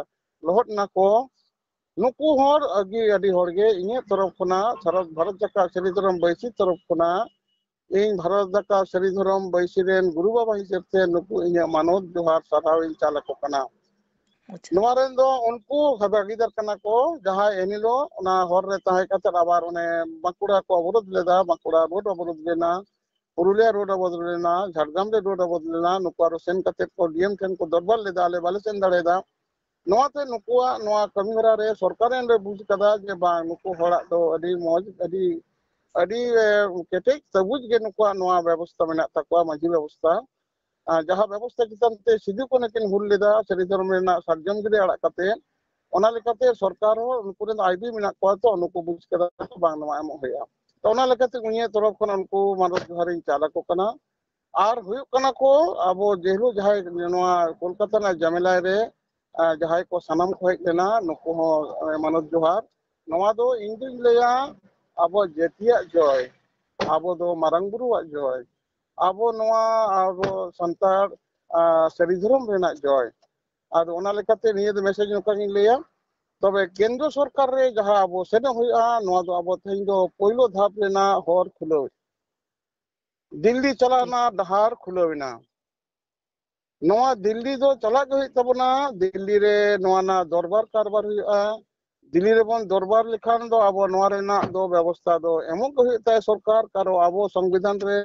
ᱞᱚᱦᱚᱫ ᱱᱟᱠᱚ᱾ ᱱᱩᱠᱩ ᱦᱚᱲ ᱟᱹᱰᱤ, ᱟᱹᱰᱤ ᱦᱚᱲ ᱜᱮ ᱤᱧᱟᱹᱜ ᱛᱚᱨᱚᱯ ᱠᱷᱚᱱᱟᱜ, ᱥᱟᱨᱟ ᱵᱷᱟᱨᱚᱛ ᱡᱟᱠᱟᱛ ᱥᱟᱹᱨᱤ ᱫᱷᱚᱨᱚᱢ ᱵᱟᱹᱭᱥᱤ ᱛᱚᱨᱚᱯ ᱠᱷᱚᱱᱟᱜ ᱤᱧ ᱵᱷᱟᱨᱚᱛ ᱡᱟᱠᱟᱛ ᱥᱟᱹᱨᱤ ᱫᱷᱚᱨᱚᱢ ᱵᱟᱹᱭᱥᱤ ᱨᱮᱱ ᱜᱩᱨᱩ ᱵᱟᱵᱟ ᱦᱤᱥᱟᱹᱵ ᱛᱮ ᱱᱩᱠᱩ ᱤᱧᱟᱹᱜ ᱢᱟᱱᱚᱛ ᱡᱚᱦᱟᱨ ᱥᱟᱨᱦᱟᱣ ᱤᱧ ᱪᱟᱞ ᱟᱠᱚ ᱠᱟᱱᱟ᱾ ᱟᱪᱪᱷᱟ᱾ ᱱᱚᱣᱟ ᱨᱮᱱ ᱫᱚ ᱩᱱᱠᱩ ᱵᱷᱟᱜᱤᱫᱟᱨ ᱠᱟᱱᱟ ᱠᱚ, ᱡᱟᱦᱟᱸᱭ ᱮᱱᱦᱤᱞᱳᱜ ᱚᱱᱟ ᱦᱚᱨ ᱨᱮ ᱛᱟᱦᱮᱸ ᱠᱟᱛᱮ ᱟᱵᱟᱨ ᱚᱱᱮ ᱵᱟᱸᱠᱩᱲᱟ ᱠᱚ ᱚᱵᱚᱨᱳᱫᱷ ᱞᱮᱫᱟ, ᱵᱟᱸᱠᱩᱲᱟ ᱨᱳᱰ ᱚᱵᱚᱨᱳᱫᱷ ᱞᱮᱱᱟ, ᱯᱩᱨᱩᱞᱤᱭᱟ ᱨᱳᱰ ᱚᱵᱚᱨᱳᱫᱷ ᱞᱮᱱᱟ, ᱡᱷᱟᱲᱜᱨᱟᱢ ᱨᱮ ᱨᱳᱰ ᱚᱵᱚᱨᱳᱫᱷ ᱞᱮᱱᱟ, ᱱᱩᱠᱩ ᱟᱨᱚ ᱥᱮᱱ ᱠᱟᱛᱮ ᱠᱚ ᱰᱤ ᱮᱢ ᱴᱷᱮᱱ ᱠᱚ ᱫᱚᱨᱵᱟᱨ ᱞᱮᱫᱟ, ᱟᱞᱮ ᱵᱟᱞᱮ ᱥᱮᱱ ᱫᱟᱲᱮᱭᱟᱫᱟ᱾ ᱱᱚᱣᱟᱛᱮ ᱱᱩᱠᱩᱣᱟᱜ ᱱᱚᱣᱟ ᱠᱟᱹᱢᱤ ᱦᱚᱨᱟ ᱨᱮ ᱥᱚᱨᱠᱟᱨ ᱮᱱ ᱨᱮ ᱵᱩᱡᱽ ᱠᱟᱫᱟ ᱡᱮ ᱵᱟᱝ, ᱱᱩᱠᱩ ᱦᱚᱲᱟᱜ ᱫᱚ ᱟᱹᱰᱤ ᱢᱚᱡᱽ, ᱟᱹᱰᱤ, ᱟᱹᱰᱤ, ᱮ, ᱠᱮᱴᱮᱡ ᱥᱟᱹᱵᱩᱡ ᱜᱮ ᱱᱩᱠᱩᱣᱟᱜ ᱱᱚᱣᱟ ᱵᱮᱵᱚᱥᱛᱷᱟ ᱢᱮᱱᱟᱜ ᱛᱟᱠᱚᱣᱟ, ᱢᱟᱹᱡᱷᱤ ᱵᱮᱵᱚᱥᱛᱷᱟ᱾ ᱟᱨ ᱡᱟᱦᱟᱸ ᱵᱮᱵᱚᱥᱛᱷᱟ ᱪᱮᱛᱟᱱ ᱛᱮ ᱥᱤᱫᱩ ᱠᱟᱹᱱᱦᱩ ᱠᱤᱱ ᱦᱩᱞ ᱞᱮᱫᱟ, ᱥᱟᱹᱨᱤ ᱫᱷᱚᱨᱚᱢ ᱨᱮᱱᱟᱜ ᱥᱟᱨᱡᱚᱢ ᱜᱤᱨᱟᱹ ᱟᱲᱟᱜ ᱠᱟᱛᱮ, ᱚᱱᱟ ᱞᱮᱠᱟᱛᱮ ᱥᱚᱨᱠᱟᱨ ᱦᱚᱸ ᱩᱱᱠᱩ ᱨᱮᱱ ᱟᱭᱰᱤ ᱢᱮᱱᱟᱜ ᱠᱚᱣᱟ, ᱛᱚ ᱱᱩᱠᱩ ᱵᱩᱡᱽ ᱠᱟᱫᱟ ᱠᱚ ᱵᱟᱝ, ᱱᱚᱣᱟ ᱮᱢᱚᱜ ᱦᱩᱭᱩᱜᱼᱟ᱾ ᱛᱚ ᱚᱱᱟ ᱞᱮᱠᱟᱛᱮ ᱩᱱᱤᱭᱟᱜ ᱛᱚᱨᱚᱯ ᱠᱷᱚᱱ ᱩᱱᱠᱩ ᱢᱟᱱᱚᱛ ᱡᱚᱦᱟᱨᱤᱧ ᱪᱟᱞ ᱟᱠᱚ ᱠᱟᱱᱟ᱾ ᱟᱨ ᱦᱩᱭᱩᱜ ᱠᱟᱱᱟ ᱠᱚ ᱟᱵᱚ ᱡᱮᱦᱤᱞᱳᱜ ᱡᱟᱦᱟᱸᱭ ᱱᱚᱣᱟ ᱠᱳᱞᱠᱟᱛᱟ ᱨᱮᱱᱟᱜ ᱡᱟᱢᱮᱞᱟᱭ ᱨᱮ, ᱟᱸ, ᱡᱟᱦᱟᱸᱭ ᱠᱚ ᱥᱟᱱᱟᱢ ᱠᱚ ᱦᱮᱡ ᱞᱮᱱᱟ, ᱱᱩᱠᱩ ᱦᱚᱸ, ᱮᱸ, ᱢᱟᱱᱚᱛ ᱡᱚᱦᱟᱨ᱾ ᱱᱚᱣᱟ ᱫᱚ ᱤᱧ ᱫᱩᱧ ᱞᱟᱹᱭᱟ ᱟᱵᱚ ᱡᱟᱹᱛᱤᱭᱟᱜ ᱡᱚᱭ, ᱟᱵᱚ ᱫᱚ ᱢᱟᱨᱟᱝ ᱵᱩᱨᱩᱣᱟᱜ ᱡᱚᱭ, ᱟᱵᱚ ᱱᱚᱣᱟ ᱟᱵᱚ ᱥᱟᱱᱛᱟᱲ, ᱟᱸ, ᱥᱟᱹᱨᱤ ᱫᱷᱚᱨᱚᱢ ᱨᱮᱱᱟᱜ ᱡᱚᱭ᱾ ᱟᱫᱚ ᱚᱱᱟ ᱞᱮᱠᱟᱛᱮ ᱱᱤᱭᱟᱹ ᱫᱚ ᱢᱮᱥᱮᱡᱽ ᱱᱚᱝᱠᱟ ᱜᱤᱧ ᱞᱟᱹᱭᱟ, ᱛᱚᱵᱮ ᱠᱮᱱᱫᱨᱚ ᱥᱚᱨᱠᱟᱨ ᱨᱮ ᱡᱟᱦᱟᱸ ᱟᱵᱚ ᱥᱮᱱᱚᱜ ᱦᱩᱭᱩᱜᱼᱟ, ᱱᱚᱣᱟ ᱫᱚ ᱟᱵᱚ ᱛᱮᱦᱮᱧ ᱫᱚ ᱯᱳᱭᱞᱳ ᱫᱷᱟᱯ ᱨᱮᱱᱟᱜ ᱦᱚᱨ ᱠᱷᱩᱞᱟᱹᱣ᱾ ᱫᱤᱞᱞᱤ ᱪᱟᱞᱟᱜ ᱨᱮᱱᱟᱜ ᱰᱟᱦᱟᱨ ᱠᱷᱩᱞᱟᱹᱣ ᱮᱱᱟ᱾ ᱱᱚᱣᱟ ᱫᱤᱞᱞᱤ ᱫᱚ ᱪᱟᱞᱟᱜ ᱜᱮ ᱦᱩᱭᱩᱜ ᱛᱟᱵᱚᱱᱟ᱾ ᱫᱤᱞᱞᱤ ᱨᱮ ᱱᱚᱣᱟ ᱨᱮᱱᱟᱜ ᱫᱚᱨᱵᱟᱨ ᱠᱟᱨᱵᱟᱨ ᱦᱩᱭᱩᱜᱼᱟ᱾ ᱫᱤᱞᱞᱤ ᱨᱮᱵᱚᱱ ᱫᱚᱨᱵᱟᱨ ᱞᱮᱠᱷᱟᱱ ᱫᱚ ᱟᱵᱚ ᱱᱚᱣᱟ ᱨᱮᱱᱟᱜ ᱫᱚ ᱵᱮᱵᱚᱥᱛᱷᱟ ᱫᱚ ᱮᱢᱚᱜ ᱜᱮ ᱦᱩᱭᱩᱜ ᱛᱟᱭᱟ ᱥᱚᱨᱠᱟᱨ, ᱠᱟᱨᱚᱱ ᱟᱵᱚ ᱥᱚᱝᱵᱤᱫᱷᱟᱱ ᱨᱮ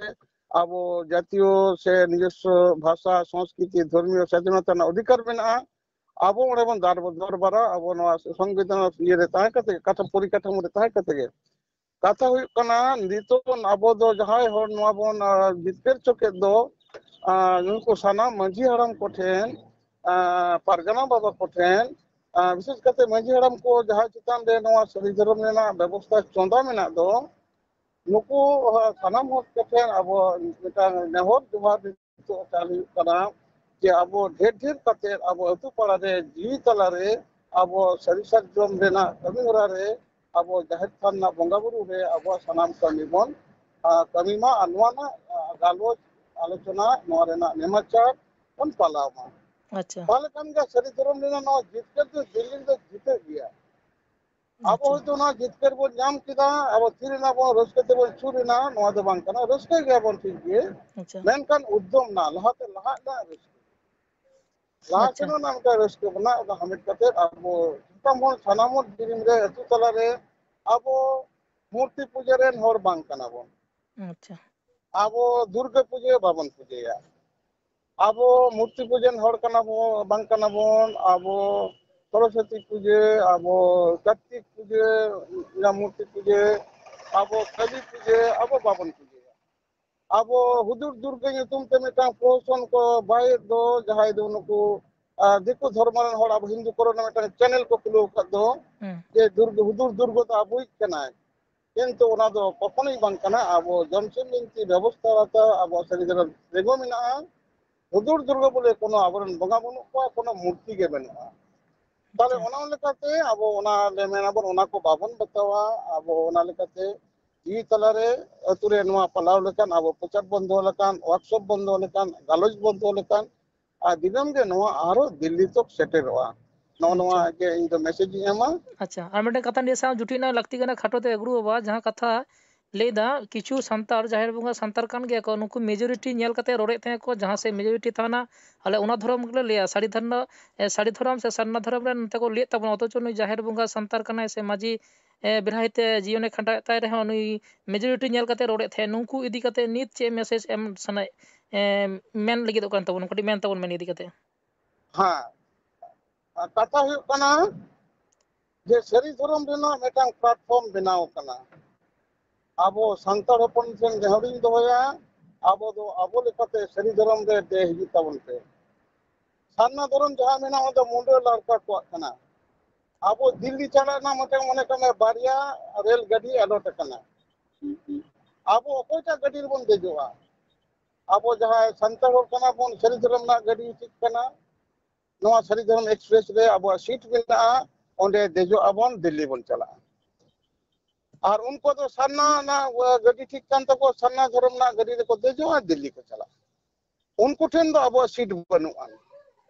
ᱟᱵᱚ ᱡᱟᱛᱤᱭᱚ ᱥᱮ ᱱᱤᱡᱚᱥᱥᱚ ᱵᱷᱟᱥᱟ, ᱥᱚᱝᱥᱠᱨᱤᱛᱤ, ᱫᱷᱚᱨᱢᱤᱭᱚ ᱥᱟᱫᱷᱤᱱᱚᱛᱟ ᱨᱮᱱᱟᱜ ᱚᱫᱷᱤᱠᱟᱨ ᱢᱮᱱᱟᱜᱼᱟ᱾ ᱟᱵᱚ ᱚᱸᱰᱮ ᱵᱚᱱ ᱫᱟᱨ-, ᱫᱚᱨᱵᱟᱨᱟ, ᱟᱵᱚ ᱱᱚᱣᱟ ᱥᱚᱝᱵᱤᱫᱷᱟᱱ ᱤᱭᱟᱹ ᱨᱮ ᱛᱟᱦᱮᱸ ᱠᱟᱛᱮ, ᱠᱟᱛᱷᱟ ᱯᱚᱨᱤᱠᱟᱴᱷᱟᱢᱳ ᱨᱮ ᱛᱟᱦᱮᱸ ᱠᱟᱛᱮ ᱜᱮ᱾ ᱠᱟᱛᱷᱟ ᱦᱩᱭᱩᱜ ᱠᱟᱱᱟ, ᱱᱤᱛᱚᱜ ᱟᱵᱚ ᱫᱚ ᱡᱟᱦᱟᱸᱭ ᱦᱚᱲ ᱱᱚᱣᱟ ᱵᱚᱱ, ᱟ, ᱡᱤᱛᱠᱟᱹᱨ ᱦᱚᱪᱚ ᱠᱮᱫ ᱫᱚ, ᱟ, ᱱᱩᱠᱩ ᱥᱟᱱᱟᱢ ᱢᱟᱹᱡᱷᱤ ᱦᱟᱲᱟᱢ ᱠᱚᱴᱷᱮᱱ, ᱟ, ᱯᱟᱨᱜᱟᱱᱟ ᱵᱟᱵᱟ ᱠᱚᱴᱷᱮᱱ, ᱟ, ᱵᱤᱥᱮᱥ ᱠᱟᱛᱮ ᱢᱟᱹᱡᱷᱤ ᱦᱟᱲᱟᱢ ᱠᱚ ᱡᱟᱦᱟᱸ ᱪᱮᱛᱟᱱ ᱨᱮ ᱱᱚᱣᱟ ᱥᱟᱹᱨᱤ ᱫᱷᱚᱨᱚᱢ ᱨᱮᱱᱟᱜ ᱵᱮᱵᱚᱥᱛᱷᱟ ᱪᱚᱸᱫᱟ ᱢᱮᱱᱟᱜ ᱫᱚ, ᱱᱩᱠᱩ, ᱟ, ᱥᱟᱱᱟᱢ ᱦᱚᱲ ᱠᱚᱴᱷᱮᱱ ᱟᱵᱚ ᱢᱤᱫᱴᱟᱝ ᱱᱮᱦᱚᱨ ᱡᱚᱦᱟᱨ ᱱᱤᱛᱚᱜ ᱪᱟᱞ ᱦᱩᱭᱩᱜ ᱠᱟᱱᱟ ᱡᱮ ᱟᱵᱚ ᱰᱷᱮᱨ ᱰᱷᱮᱨ ᱠᱟᱛᱮ ᱟᱵᱚ ᱟᱹᱛᱩ ᱯᱟᱲᱟ ᱨᱮ ᱡᱤᱣᱤ ᱛᱟᱞᱟ ᱨᱮ ᱟᱵᱚ ᱥᱟᱹᱨᱤ ᱥᱟᱨᱡᱚᱢ ᱨᱮᱱᱟᱜ ᱠᱟᱹᱢᱤ ᱦᱚᱨᱟ ᱨᱮ ᱟᱵᱚ ᱡᱟᱦᱮᱨ ᱛᱷᱟᱱ ᱨᱮᱱᱟᱜ ᱵᱚᱸᱜᱟ ᱵᱩᱨᱩ ᱨᱮ ᱟᱵᱚᱣᱟᱜ ᱥᱟᱱᱟᱢ ᱠᱟᱹᱢᱤ ᱵᱚᱱ, ᱟ, ᱠᱟᱹᱢᱤ ᱢᱟ᱾ ᱟᱨ ᱱᱚᱣᱟ ᱨᱮᱱᱟᱜ, ᱟ, ᱜᱟᱞᱚᱪ, ᱟᱞᱳᱪᱚᱱᱟ, ᱱᱚᱣᱟ ᱨᱮᱱᱟᱜ ᱱᱮᱢᱟᱪᱟᱨ ᱵᱚᱱ ᱯᱟᱞᱟᱣ ᱢᱟ᱾ ᱟᱪᱪᱷᱟ᱾ ᱛᱟᱦᱚᱞᱮ ᱠᱷᱟᱱ ᱜᱮ ᱥᱟᱹᱨᱤ ᱫᱷᱚᱨᱚᱢ ᱨᱮᱱᱟᱜ ᱱᱚᱣᱟ ᱡᱤᱛᱠᱟᱹᱨ ᱫᱚ ᱫᱤᱞᱞᱤ ᱨᱮᱫᱚ ᱡᱤᱛᱟᱹᱜ ᱜᱮᱭᱟ᱾ ᱟᱵᱚ ᱟᱪᱪᱷᱟ᱾ ᱦᱚᱭᱛᱳ ᱱᱚᱣᱟ ᱡᱤᱛᱠᱟᱹᱨ ᱵᱚᱱ ᱧᱟᱢ ᱠᱮᱫᱟ, ᱟᱵᱚ ᱛᱷᱤᱨ ᱮᱱᱟ ᱵᱚᱱ, ᱨᱟᱹᱥᱠᱟᱹ ᱛᱮᱵᱚᱱ ᱥᱩᱨ ᱮᱱᱟ, ᱱᱚᱣᱟ ᱫᱚ ᱵᱟᱝ ᱠᱟᱱᱟ᱾ ᱨᱟᱹᱥᱠᱟᱹ ᱜᱮᱭᱟᱵᱚᱱ ᱴᱷᱤᱠ ᱜᱮ, ᱟᱪᱪᱷᱟ᱾ ᱢᱮᱱᱠᱷᱟᱱ ᱩᱫᱽᱫᱚᱢ ᱨᱮᱱᱟᱜ, ᱞᱟᱦᱟᱛᱮ ᱞᱟᱦᱟᱜ ᱨᱮᱱᱟᱜ ᱨᱟᱹᱥᱠᱟᱹ᱾ ᱞᱟᱦᱟ ᱟᱪᱪᱷᱟ᱾ ᱥᱮᱱ ᱨᱮᱱᱟᱜ ᱢᱤᱫᱴᱟᱝ ᱨᱟᱹᱥᱠᱟᱹ ᱢᱮᱱᱟᱜᱼᱟ, ᱚᱱᱟ ᱦᱟᱢᱮᱴ ᱠᱟᱛᱮ ᱟᱵᱚ ᱡᱚᱛᱚ ᱦᱚᱲ ᱥᱟᱱᱟᱢ ᱦᱚᱲ ᱫᱤᱱ ᱨᱮ ᱟᱹᱛᱩ ᱛᱟᱞᱟᱨᱮ ᱟᱵᱚ ᱢᱩᱨᱛᱤ ᱯᱩᱡᱟᱹ ᱨᱮᱱ ᱦᱚᱲ ᱵᱟᱝ ᱠᱟᱱᱟ ᱵᱚᱱ᱾ ᱟᱪᱪᱷᱟ᱾ ᱟᱵᱚ ᱫᱩᱨᱜᱟᱹ ᱯᱩᱡᱟᱹ ᱵᱟᱵᱚᱱ ᱯᱩᱡᱟᱹᱭᱟ᱾ ᱟᱵᱚ ᱢᱩᱨᱛᱤ ᱯᱩᱡᱟᱹ ᱨᱮᱱ ᱦᱚᱲ ᱠᱟᱱᱟ ᱵᱚᱱ, ᱵᱟᱝ ᱠᱟᱱᱟ ᱵᱚᱱ᱾ ᱟᱵᱚ ᱥᱚᱨᱚᱥᱚᱛᱤ ᱯᱩᱡᱟᱹ, ᱟᱵᱚ ᱠᱟᱨᱛᱤᱠ ᱯᱩᱡᱟᱹ, ᱢᱩᱨᱛᱤ ᱯᱩᱡᱟᱹ, ᱟᱵᱚ ᱠᱟᱹᱞᱤ ᱯᱩᱡᱟᱹ, ᱟᱵᱚ ᱵᱟᱵᱚᱱ ᱯᱩᱡᱟᱹᱭᱟ᱾ ᱟᱵᱚ ᱦᱩᱫᱩᱲ ᱫᱩᱨᱜᱟᱹ ᱧᱩᱛᱩᱢ ᱛᱮ ᱢᱤᱫᱴᱟᱝ ᱯᱨᱚᱦᱚᱥᱚᱱ ᱠᱚ ᱵᱟᱭᱮᱫ ᱫᱚ, ᱡᱟᱦᱟᱸᱭ ᱫᱚ ᱱᱩᱠᱩ, ᱟ, ᱫᱤᱠᱩ ᱫᱷᱚᱨᱢᱚ ᱨᱮᱱ ᱦᱚᱲ ᱟᱵᱚ ᱦᱤᱱᱫᱩ ᱠᱚᱨᱮᱱᱟᱜ ᱢᱤᱫᱴᱟᱝ ᱪᱮᱱᱮᱞ ᱠᱚ ᱠᱷᱩᱞᱟᱹᱣ ᱟᱠᱟᱫ ᱫᱚ, ᱦᱩᱸ᱾ ᱡᱮ ᱫᱩᱨᱜᱟᱹ, ᱦᱩᱫᱩᱲ ᱫᱩᱨᱜᱟᱹ ᱫᱚ ᱟᱵᱚᱭᱤᱡ ᱠᱟᱱᱟᱭ, ᱠᱤᱱᱛᱩ ᱚᱱᱟ ᱫᱚ ᱠᱚᱠᱷᱚᱱᱳᱭ ᱵᱟᱝ ᱠᱟᱱᱟ᱾ ᱟᱵᱚ ᱡᱚᱢᱥᱤᱢ ᱵᱤᱱᱛᱤ ᱵᱮᱵᱚᱥᱛᱷᱟ ᱟᱛᱮ ᱟᱵᱚᱣᱟᱜ ᱥᱟᱹᱨᱤ ᱫᱷᱚᱨᱚᱢ ᱛᱤᱸᱜᱩ ᱢᱮᱱᱟᱜᱼᱟ᱾ ᱦᱩᱫᱩᱲ ᱫᱩᱨᱜᱟᱹ ᱵᱚᱞᱮ ᱠᱳᱱᱳ ᱟᱵᱚᱨᱮᱱ ᱵᱚᱸᱜᱟ ᱵᱟᱹᱱᱩᱜ ᱠᱚᱣᱟ, ᱠᱳᱱᱳ ᱢᱩᱨᱛᱤ ᱜᱮ ᱵᱟᱹᱱᱩᱜᱼᱟ᱾ ᱛᱟᱦᱞᱮ ᱟᱪᱪᱷᱟ᱾ ᱚᱱᱟ ᱞᱮᱠᱟᱛᱮ ᱟᱵᱚ ᱚᱱᱟ ᱞᱮ ᱢᱮᱱᱟᱵᱚᱱ, ᱚᱱᱟ ᱠᱚ ᱵᱟᱵᱚᱱ ᱵᱟᱛᱟᱣᱟ᱾ ᱟᱵᱚ ᱚᱱᱟ ᱞᱮᱠᱟᱛᱮ ᱡᱤᱣᱤ ᱛᱟᱞᱟᱨᱮ ᱟᱹᱛᱩ ᱨᱮ ᱱᱚᱣᱟ ᱯᱟᱞᱟᱣ ᱞᱮᱠᱟᱱ, ᱟᱵᱚ ᱯᱨᱚᱪᱟᱨ ᱵᱚᱱᱫᱚ ᱞᱮᱠᱟᱱ, ᱣᱟᱨᱠᱥᱚᱯ ᱵᱚᱱᱫᱚ ᱞᱮᱠᱟᱱ, ᱜᱟᱞᱚᱪ ᱵᱚᱱᱫᱚ ᱞᱮᱠᱟᱱ, ᱟᱨ ᱫᱤᱱᱟᱹᱢ ᱜᱮ ᱱᱚᱣᱟ ᱟᱨᱚ ᱫᱤᱞᱞᱤ ᱛᱚᱠ ᱥᱮᱴᱮᱨᱚᱜᱼᱟ᱾ ᱱᱚᱜᱼᱚ ᱱᱚᱣᱟ ᱟᱪᱪᱷᱟ᱾ ᱜᱮ ᱤᱧ ᱫᱚ ᱢᱮᱥᱮᱡᱽ ᱤᱧ ᱮᱢᱟ᱾ ᱟᱪᱪᱷᱟ, ᱟᱨ ᱢᱤᱫᱴᱮᱱ ᱠᱟᱛᱷᱟ ᱱᱤᱭᱟᱹ ᱥᱟᱶ ᱡᱩᱴᱤᱡ ᱨᱮᱱᱟᱜ ᱞᱟᱹᱠᱛᱤ ᱠᱟᱱᱟ, ᱠᱷᱟᱴᱚ ᱛᱮ ᱮᱜᱽᱨᱩ ᱵᱟᱵᱟ, ᱡᱟᱦᱟᱸ ᱠᱟᱛᱷᱟ ᱞᱟᱹᱭᱫᱟ, ᱠᱤᱪᱷᱩ ᱥᱟᱱᱛᱟᱲ ᱡᱟᱦᱮᱨ ᱵᱚᱸᱜᱟ ᱥᱟᱱᱛᱟᱲ ᱠᱟᱱ ᱜᱮᱭᱟ ᱠᱚ, ᱱᱩᱠᱩ ᱢᱮᱡᱚᱨᱤᱴᱤ ᱧᱮᱞ ᱠᱟᱛᱮ ᱨᱚᱲᱮᱫ ᱛᱟᱦᱮᱸ ᱠᱚ, ᱡᱟᱦᱟᱸ ᱥᱮᱫ ᱢᱮᱡᱚᱨᱤᱴᱤ ᱛᱟᱦᱮᱱᱟ, ᱟᱞᱮ ᱚᱱᱟ ᱫᱷᱚᱨᱚᱢ ᱜᱮᱞᱮ ᱞᱟᱹᱭᱟ, ᱥᱟᱹᱨᱤ ᱫᱷᱚᱨᱢ, ᱮ, ᱥᱟᱹᱨᱤ ᱫᱷᱚᱨᱚᱢ ᱥᱮ ᱥᱟᱨᱱᱟ ᱫᱷᱚᱨᱚᱢ ᱨᱮᱱ ᱱᱚᱛᱮ ᱠᱚ ᱞᱟᱹᱭᱮᱫ ᱛᱟᱵᱚᱱᱟ, ᱚᱛᱷᱚᱪᱚ ᱱᱩᱭ ᱡᱟᱦᱮᱨ ᱵᱚᱸᱜᱟ ᱥᱟᱱᱛᱟᱲ ᱠᱟᱱᱟᱭ ᱥᱮ ᱢᱟᱹᱡᱷᱤ, ᱮ, ᱵᱮᱲᱦᱟᱭ ᱛᱮ ᱡᱤᱭᱚᱱᱮ ᱠᱷᱟᱸᱰᱟᱣᱮᱫ ᱛᱟᱭ ᱨᱮᱦᱚᱸ, ᱱᱩᱭ ᱢᱮᱡᱚᱨᱤᱴᱤ ᱧᱮᱞ ᱠᱟᱛᱮ ᱨᱚᱲᱮᱫ ᱛᱟᱦᱮᱸᱫ, ᱱᱩᱠᱩ ᱤᱫᱤ ᱠᱟᱛᱮ ᱱᱤᱛ ᱪᱮᱫ ᱢᱮᱥᱮᱡᱽ ᱮᱢ ᱥᱟᱱᱟᱭᱮᱫ, ᱮ, ᱢᱮᱱ ᱞᱟᱹᱜᱤᱫᱚᱜ ᱠᱟᱱ ᱛᱟᱵᱚᱱᱟ? ᱠᱟᱹᱴᱤᱡ ᱢᱮᱱ ᱛᱟᱵᱚᱱ ᱢᱮ ᱱᱤᱭᱟᱹ ᱤᱫᱤ ᱠᱟᱛᱮ᱾ ᱦᱮᱸ, ᱟᱨ ᱠᱟᱛᱷᱟ ᱦᱩᱭᱩᱜ ᱠᱟᱱᱟ ᱡᱮ ᱥᱟᱹᱨᱤ ᱫᱷᱚᱨᱚᱢ ᱨᱮᱱᱟᱜ ᱢᱤᱫᱴᱟᱝ ᱯᱞᱟᱴᱯᱷᱚᱨᱢ ᱵᱮᱱᱟᱣ ᱠᱟᱱᱟ᱾ ᱟᱵᱚ ᱥᱟᱱᱛᱟᱲ ᱦᱚᱯᱚᱱ ᱴᱷᱮᱱ ᱱᱮᱦᱚᱨᱤᱧ ᱫᱚᱦᱚᱭᱟ, ᱟᱵᱚ ᱫᱚ ᱟᱵᱚ ᱞᱮᱠᱟᱛᱮ ᱥᱟᱹᱨᱤ ᱫᱷᱚᱨᱚᱢ ᱨᱮ ᱫᱮᱡ ᱦᱤᱡᱩᱜ ᱛᱟᱵᱚᱱ ᱯᱮ᱾ ᱥᱟᱨᱱᱟ ᱫᱷᱚᱨᱚᱢ ᱡᱟᱦᱟᱸ ᱢᱮᱱᱟᱜᱼᱟ, ᱚᱱᱟ ᱫᱚ ᱢᱩᱰᱟᱹ ᱞᱟᱲᱠᱟ ᱠᱚᱣᱟᱜ ᱠᱟᱱᱟ᱾ ᱟᱵᱚ ᱫᱤᱞᱞᱤ ᱪᱟᱞᱟᱜ ᱨᱮᱱᱟᱜ ᱢᱤᱫᱴᱟᱝ, ᱢᱚᱱᱮ ᱠᱟᱜ ᱢᱮ, ᱵᱟᱨᱭᱟ ᱨᱮᱞ ᱜᱟᱹᱰᱤ ᱟᱞᱚᱴ ᱟᱠᱟᱱᱟ᱾ ᱟᱵᱚ ᱚᱠᱚᱭᱴᱟᱜ ᱜᱟᱹᱰᱤ ᱨᱮᱵᱚᱱ ᱫᱮᱡᱚᱜᱼᱟ? ᱟᱵᱚ ᱡᱟᱦᱟᱸᱭ ᱥᱟᱱᱛᱟᱲ ᱦᱚᱲ ᱠᱟᱱᱟ ᱵᱚᱱ, ᱥᱟᱹᱨᱤ ᱫᱷᱚᱨᱚᱢ ᱨᱮᱱᱟᱜ ᱜᱟᱹᱰᱤ ᱩᱪᱤᱛ ᱠᱟᱱᱟ, ᱱᱚᱣᱟ ᱥᱟᱹᱨᱤ ᱫᱷᱚᱨᱚᱢ ᱮᱠᱥᱯᱨᱮᱥ ᱨᱮ ᱟᱵᱚᱣᱟᱜ ᱥᱤᱴ ᱢᱮᱱᱟᱜᱼᱟ, ᱚᱸᱰᱮ ᱫᱮᱡᱚᱜ ᱟᱵᱚᱱ, ᱫᱤᱞᱞᱤ ᱵᱚᱱ ᱪᱟᱞᱟᱜᱼᱟ᱾ ᱟᱨ ᱩᱱᱠᱩ ᱫᱚ ᱥᱟᱨᱱᱟ ᱨᱮᱱᱟᱜ, ᱟ, ᱜᱟᱹᱰᱤ ᱴᱷᱤᱠ ᱠᱟᱱ ᱛᱟᱠᱚᱣᱟ, ᱥᱟᱨᱱᱟ ᱫᱷᱚᱨᱚᱢ ᱨᱮᱱᱟᱜ ᱜᱟᱹᱰᱤ ᱨᱮᱠᱚ ᱫᱮᱡᱚᱜᱼᱟ, ᱫᱤᱞᱞᱤ ᱠᱚ ᱪᱟᱞᱟᱜᱼᱟ᱾ ᱩᱱᱠᱩ ᱴᱷᱮᱱ ᱫᱚ ᱟᱵᱚᱣᱟᱜ ᱥᱤᱴ ᱵᱟᱹᱱᱩᱜᱼᱟ,